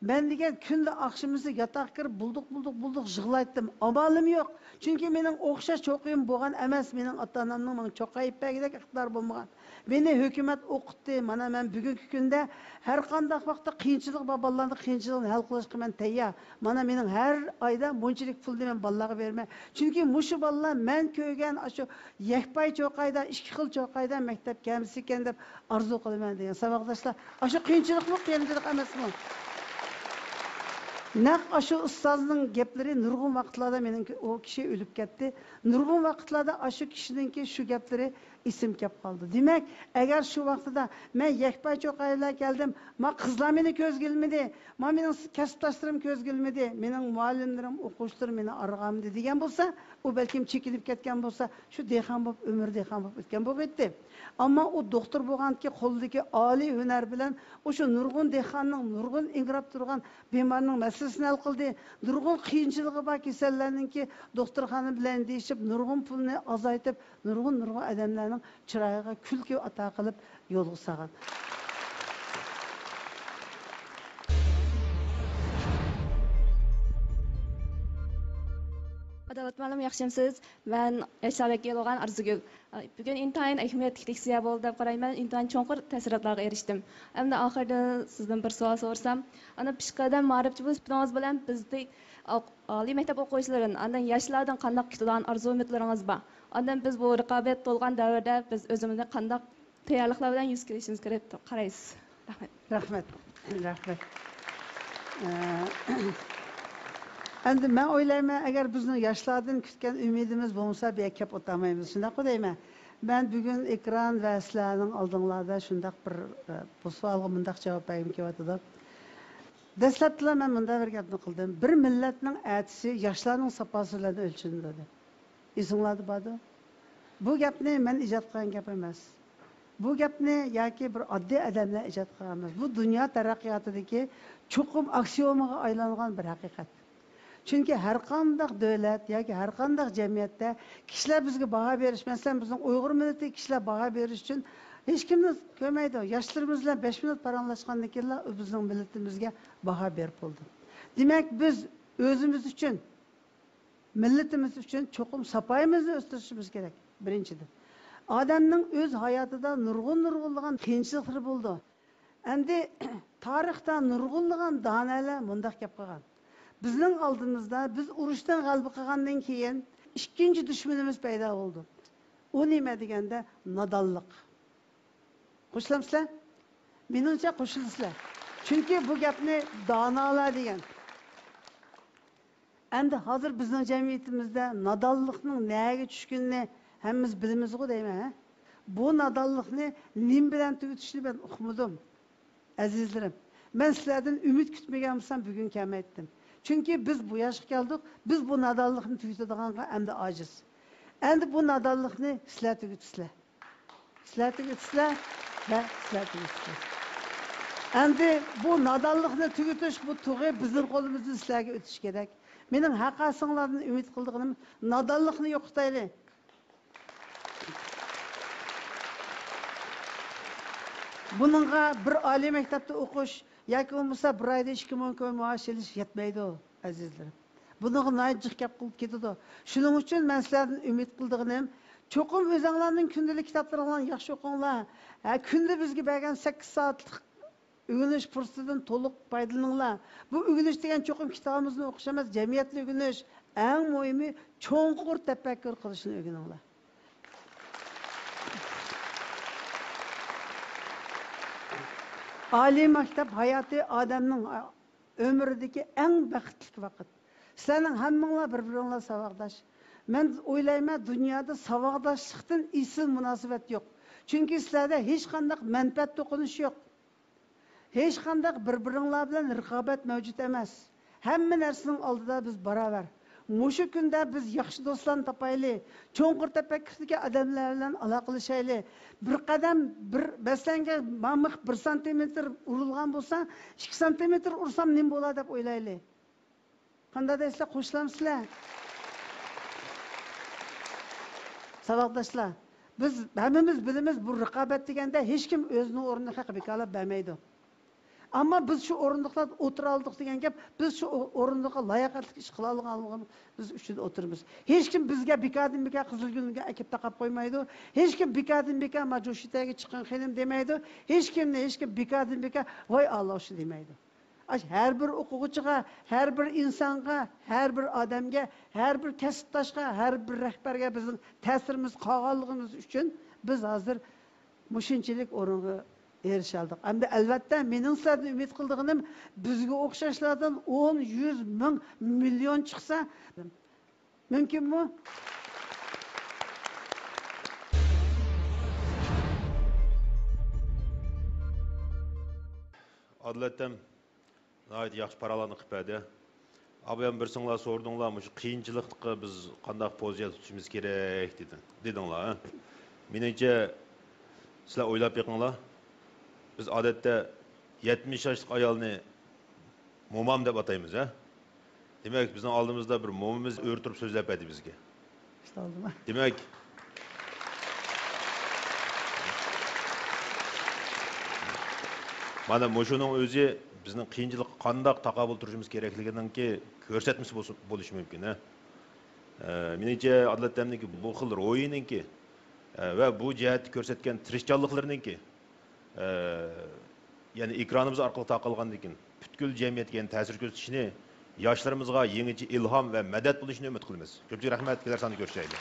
مەن دېگەن كۈندە ئاخشىمىسى ياتاققا كىرىپ بۇلدۇق، بۇلدۇق، بۇلدۇق يىغلايتتىم. ئامالىم يوق. چۈنكى مېنىڭ ئوخشاش چوققىم بولغان ئەمەس، مېنىڭ ئاتا-ئانامنىڭ ماڭا چوققا ئېلىپ بەرگۈدەك ئىقتىدارى بولمىغان. مېنى ھۆكۈمەت ئوقۇتتى. مانا مەن بۈگۈنكى كۈندە ھەر قانداق ۋاقىتتا قىيىنچىلىقى بار بالىلارنىڭ قىيىنچىلىقىنى ھەل قىلىشقا مەن تەييار. مانا مېنىڭ ھەر ئايدا مۇنچىلىك پۇلنى مەن بالىلارغا بېرىمەن. چۈنكى مۇشۇ بالىلار مەن كۆرگەن ئاشۇ يەكپاي چوقايدا، ئىككى خىل چوقايدا مەكتەپكە كەلمىسىكەن دەپ ئارزۇ قىلىمەن دېگەن ساۋاقداشلار. ئاشۇ قىيىنچىلىقمۇ، قىيىنچىلىق ئەمەسمۇ؟ نەق ئاشۇ ئۇستازنىڭ گەپلىرى نۇرغۇن ۋاقىتلاردا مېنىڭ، ئۇ كىشى ئۆلۈپ كەتتى. نۇرغۇن ۋاقىتلاردا ئاشۇ كىشىنىڭكى شۇ گەپلىرى ئېسىمگە كەپ قالدى. دېمەك، ئەگەر شۇ ۋاقتىدا مەن يەكپاي چوقايدا كەلدىم، ما قىزلار مېنى كۆزگە ئىلمىدى، ما مېنىڭ كەسىپداشلىرىم كۆزگە ئىلمىدى، مېنىڭ مۇئەللىملىرىم، ئوقۇغۇچىلىرىم مېنى ئارىغامدى دېگەن بولسا، ئۇ بەلكىم چېكىنىپ كەتكەن بولسا، شۇ دېھقان بولۇپ، ئۆمۈر دېھقان بولۇپ ئۆتكەن بولغىيتتى. ئەمما ئۇ دوختۇر بولغاندىكى قولىدىكى ئالىي ھۈنەر بىلەن ئۇ شۇ نۇرغۇن دېھقاننىڭ، نۇرغۇن ئىڭراپ تۇرغان بىمارنىڭ مەسىلىسىنى ھەل قىلدى. نۇرغۇن قىيىنچىلىقى بار كېسەللەرنىڭكى دوختۇرخانا بىلەن دېيىشىپ، نۇرغۇن پۇلنى ئازايتىپ، نۇرغۇن، نۇرغۇن ئادەملەرنىڭ چىرايىغا كۈلكە ئاتا قىلىپ يولغا سالغان. ئاداۋات مۇئەللىم، ياخشىمسىز؟ مەن ياشلار ۋەكىلى بولغان ئارزۇگۈل. بۈگۈن ئىنتايىن ئەھمىيەتلىك لېكسىيە بولدى دەپ قارايمەن. ئىنتايىن چوڭقۇر تەسىراتلارغا ئېرىشتىم. ئەمدى ئاخىرىدا سىزدىن بىر سوئال سورىسام، ئانا پېشقەدەم مائارىپچى بولۇش سۈپىتىڭىز بىلەن بىزدەك ئالىي مەكتەپ ئوقۇغۇچىلىرىدىن، ئاندىن ياشلاردىن قانداق كۈتىدىغان ئارزۇ ئۈمىدلىرىڭىز بار؟ ئاندىن بىز بۇ رىقابەت تولغان دەۋردە بىز ئۆزىمىزنى قانداق تەييارلىقلار بىلەن يۈز كېلىشىمىز كېرەك دەپ قارايسىز؟ رەھمەت. رەھمەت. رەھمەت. ئە، ئەمدى مەن ئويلايمەن، ئەگەر بىزنىڭ ياشلاردىن كۈتكەن ئۈمىدىمىز بولمىسا، بۇ يەرگە كەپ ئولتۇرمايمىز. شۇنداققۇ دەيمەن. مەن بۈگۈن ئېكران ۋە سىلەرنىڭ ئالدىڭلاردا شۇنداق بىر، ئە، بۇ سوئالغا مۇنداق جاۋاب بەرگۈم كېلىۋاتىدۇ. دەسلەپتىلا مەن مۇنداق بىر گەپنى قىلدىم. بىر مىللەتنىڭ ئەتىسى ياشلارنىڭ ساپاسى بىلەن ئۆلچىنىدۇ، دېدىم. ئېسىڭلاردا باردۇ. بۇ گەپنى مەن ئىجاد قىلغان گەپ ئەمەس. بۇ گەپنى ياكى بىر ئاددىي ئادەملەر ئىجاد قىلغان ئەمەس. بۇ دۇنيا تەرەققىياتىدىكى چوقۇم ئاكسىيومىغا ئايلانغان بىر ھەقىقەت. چۈنكى ھەرقانداق دۆلەت ياكى ھەرقانداق جەمئىيەتتە كىشىلەر بىزگە باھا بېرىش، مەسىلەن، بىزنىڭ ئۇيغۇر مىللىتى كىشىلەر باھا بېرىش ئۈچۈن ھېچكىمنى كۆرمەيدۇ. ياشلىرىمىز بىلەن بەش مىنۇت پاراڭلاشقاندىن كېيىنلا ئۇ بىزنىڭ مىللىتىمىزگە باھا بېرىپ بولىدۇ. دېمەك، بىز ئۆزىمىز ئۈچۈن مىللىتىمىز ئۈچۈن چوقۇم ساپايىمىزنى ئۆستۈرۈشىمىز كېرەك، بىرىنچىدىن. ئادەمنىڭ ئۆز ھاياتىدا نۇرغۇن، نۇرغۇنلىغان قىيىنچىلىقلىرى بولىدۇ. ئەمدى تارىختا نۇرغۇنلىغان دانالار مۇنداق گەپ قىلغان. بىزنىڭ ئالدىمىزدا، بىز ئۇرۇشتىن غەلىبە قىلغاندىن كېيىن ئىككىنچى دۈشمىنىمىز پەيدا بولىدۇ. ئۇ نېمە دېگەندە، نادانلىق. قوشۇلامسىلەر؟ مېنىڭچە قوشۇلىسىلەر. چۈنكى بۇ گەپنى دانالار دېگەن. ئەمدى ھازىر بىزنىڭ جەمئىيىتىمىزدە نادانلىقنىڭ نەگە چۈشكىنىنى ھەممىمىز بىلىمىزغۇ دەيمەن، ھە؟ بۇ نادانلىقنى نېمە بىلەن تۈگىتىشنى مەن ئۇقمىدىم، ئەزىزلىرىم. مەن سىلەردىن ئۈمىد كۈتمىگەن بولسام، بۈگۈن كەلمەيتتىم. چۈنكى بىز بۇ ياشقا كەلدۇق، بىز بۇ نادانلىقنى تۈگىتىدىغانغا ئەمدى ئاجىز. ئەمدى بۇ نادانلىقنى سىلەر تۈگىتىسىلەر. سىلەر تۈگىتىسىلەر ۋە سىلەر تۈگىتىسىلەر. ئەمدى بۇ نادانلىقنى تۈگىتىش، بۇ تۇغى بىزنىڭ قولىمىزدىن سىلەرگە ئۆتۈشى كېرەك. مېنىڭ ھەر قايسىڭلاردىن ئۈمىد قىلىدىغىنىم، نادانلىقنى يوقىتايلى. بۇنىڭغا بىر ئالىي مەكتەپتە ئوقۇش ياكى بولمىسا بىر ئايدا ئىككى مىڭ كوي مائاش ئېلىش يەتمەيدۇ، ئەزىزلىرىم. بۇنىڭغا ناھايىتى جىق گەپ قىلىپ كېتىدۇ. شۇنىڭ ئۈچۈن مەن سىلەردىن ئۈمىد قىلىدىغىنىم، چوقۇم ئۆزۈڭلارنىڭ كۈندىلىك كىتابلىرىڭلارنى ياخشى ئوقۇڭلار. ھە، كۈندە بىزگە بەرگەن سەككىز سائەتلىك ئۆگىنىش پۇرسىتىدىن تولۇق پايدىلىنىڭلار. بۇ ئۆگىنىش دېگەن چوقۇم كىتابىمىزنى ئوقۇش ئەمەس، جەمئىيەتنى ئۆگىنىش، ئەڭ مۇھىمى چوڭقۇر تەپەككۇر قىلىشنى ئۆگىنىڭلار. ئالىي مەكتەپ ھاياتى ئادەمنىڭ ئۆمرىدىكى ئەڭ بەختلىك ۋاقىت. سىلەرنىڭ ھەممىڭلار بىر-بىرىڭلار ساۋاقداش. مەن ئويلايمەن، دۇنيادا ساۋاقداشلىقتىن ئېسىل مۇناسىۋەت يوق. چۈنكى سىلەردە ھېچقانداق مەنپەئەت توقۇنۇشى يوق. ھېچقانداق بىر-بىرىڭلار بىلەن رىقابەت مەۋجۇت ئەمەس. ھەممە نەرسىنىڭ ئالدىدا بىز باراۋەر. مۇشۇ كۈندە بىز ياخشى دوستلارنى تاپايلى، چوڭقۇر تەپەككۇردىكى ئادەملەر بىلەن ئالاقىلىشايلى. بىر قەدەم، بىر مەسىلەنگە مامىق بىر سانتىمېتىر ئۇرۇلغان بولسا، ئىككى سانتىمېتىر ئۇرسام نېمە بولا دەپ ئويلايلى. قانداق دەيسىلەر، قوشۇلامسىلەر؟ ساۋاقداشلار، بىز ھەممىمىز بىلىمىز، بۇ رىقابەت دېگەندە ھېچكىم ئۆزىنىڭ ئورنىنى خەققە بىكارلاپ بەرمەيدۇ. ئەمما بىز شۇ ئورۇندۇقلاردا ئولتۇرالىدۇق دېگەن گەپ، بىز شۇ ئورۇندۇققا لاياقەتلىك ئىش قىلالىغانلىقىمىز ئۈچۈن ئولتۇرىمىز. ھېچكىم بىزگە بىكاردىن بىكار قىزىلگۈلنى ئەكىپ تاقاپ قويمايدۇ. ھېچكىم بىكاردىن بىكار ما جوشىتەگە چىققىن خېنىم دېمەيدۇ. ھېچكىمنى ھېچكىم بىكاردىن بىكار ۋاي ئاللاشۇ دېمەيدۇ. ئاش ھەر بىر ئوقۇغۇچىغا، ھەر بىر ئىنسانغا، ھەر بىر ئادەمگە، ھەر بىر كەسىپداشقا، ھەر بىر رەھبەرگە بىزنىڭ تەسىرىمىز قالغانلىقىمىز ئۈچۈن بىز ھازىر مۇشۇنچىلىك ئورۇنغا ئېرىشەلدۇق. ئەمدى ئەلۋەتتە، مېنىڭ سىلەردىن ئۈمىد قىلىدىغىنىم، بىزگە ئوخشاشلاردىن ئون، يۈز، مىڭ، مىليون چىقسا، مۇمكىنمۇ؟ ئادىل ئەتەم ناھايىتى ياخشى پاراڭلارنى قىلىپ بەردى. ئابايام بىرسىڭلار سورىدىڭلار، مۇشۇ قىيىنچىلىققا بىز قانداق پوزىتسىيە تۇتۇشىمىز كېرەك دېدىڭ، دېدىڭلار، ھە؟ مېنىڭچە، سىلەر ئويلاپ بېقىڭلار. بىز ئادەتتە يەتمىش ياشلىق ئايالنى مومام دەپ ئاتايمىز، ھە؟ دېمەك، بىزنىڭ ئالدىمىزدا بىر مومىمىز ئۆرە تۇرۇپ سۆزلەپ بەردى بىزگە. دېمەك، مانا مۇشۇنىڭ ئۆزى بىزنىڭ قىيىنچىلىققا قانداق تاقابىل تۇرۇشىمىز كېرەكلىكىنىڭكى كۆرسەتمىسى بولسا، بولۇشى مۇمكىن، ھە؟ ئە، مېنىڭچە، ئادىل ئەتەمنىڭكى بۇ خىل روھىنىڭكى، ئە، ۋە بۇ جەھەتتە كۆرسەتكەن تىرىشچانلىقلىرىنىڭكى، ئە، يەنى ئېكرانىمىز ئارقىلىق تارقالغاندىن كېيىن پۈتكۈل جەمئىيەتكە يەنە تەسىر كۆرسىتىشىنى، ياشلىرىمىزغا يېڭىچە ئىلھام ۋە مەدەت بولۇشىنى ئۈمىد قىلىمىز. كۆپچىلىك رەھمەت، كېلەر ساندا كۆرۈشەيلى.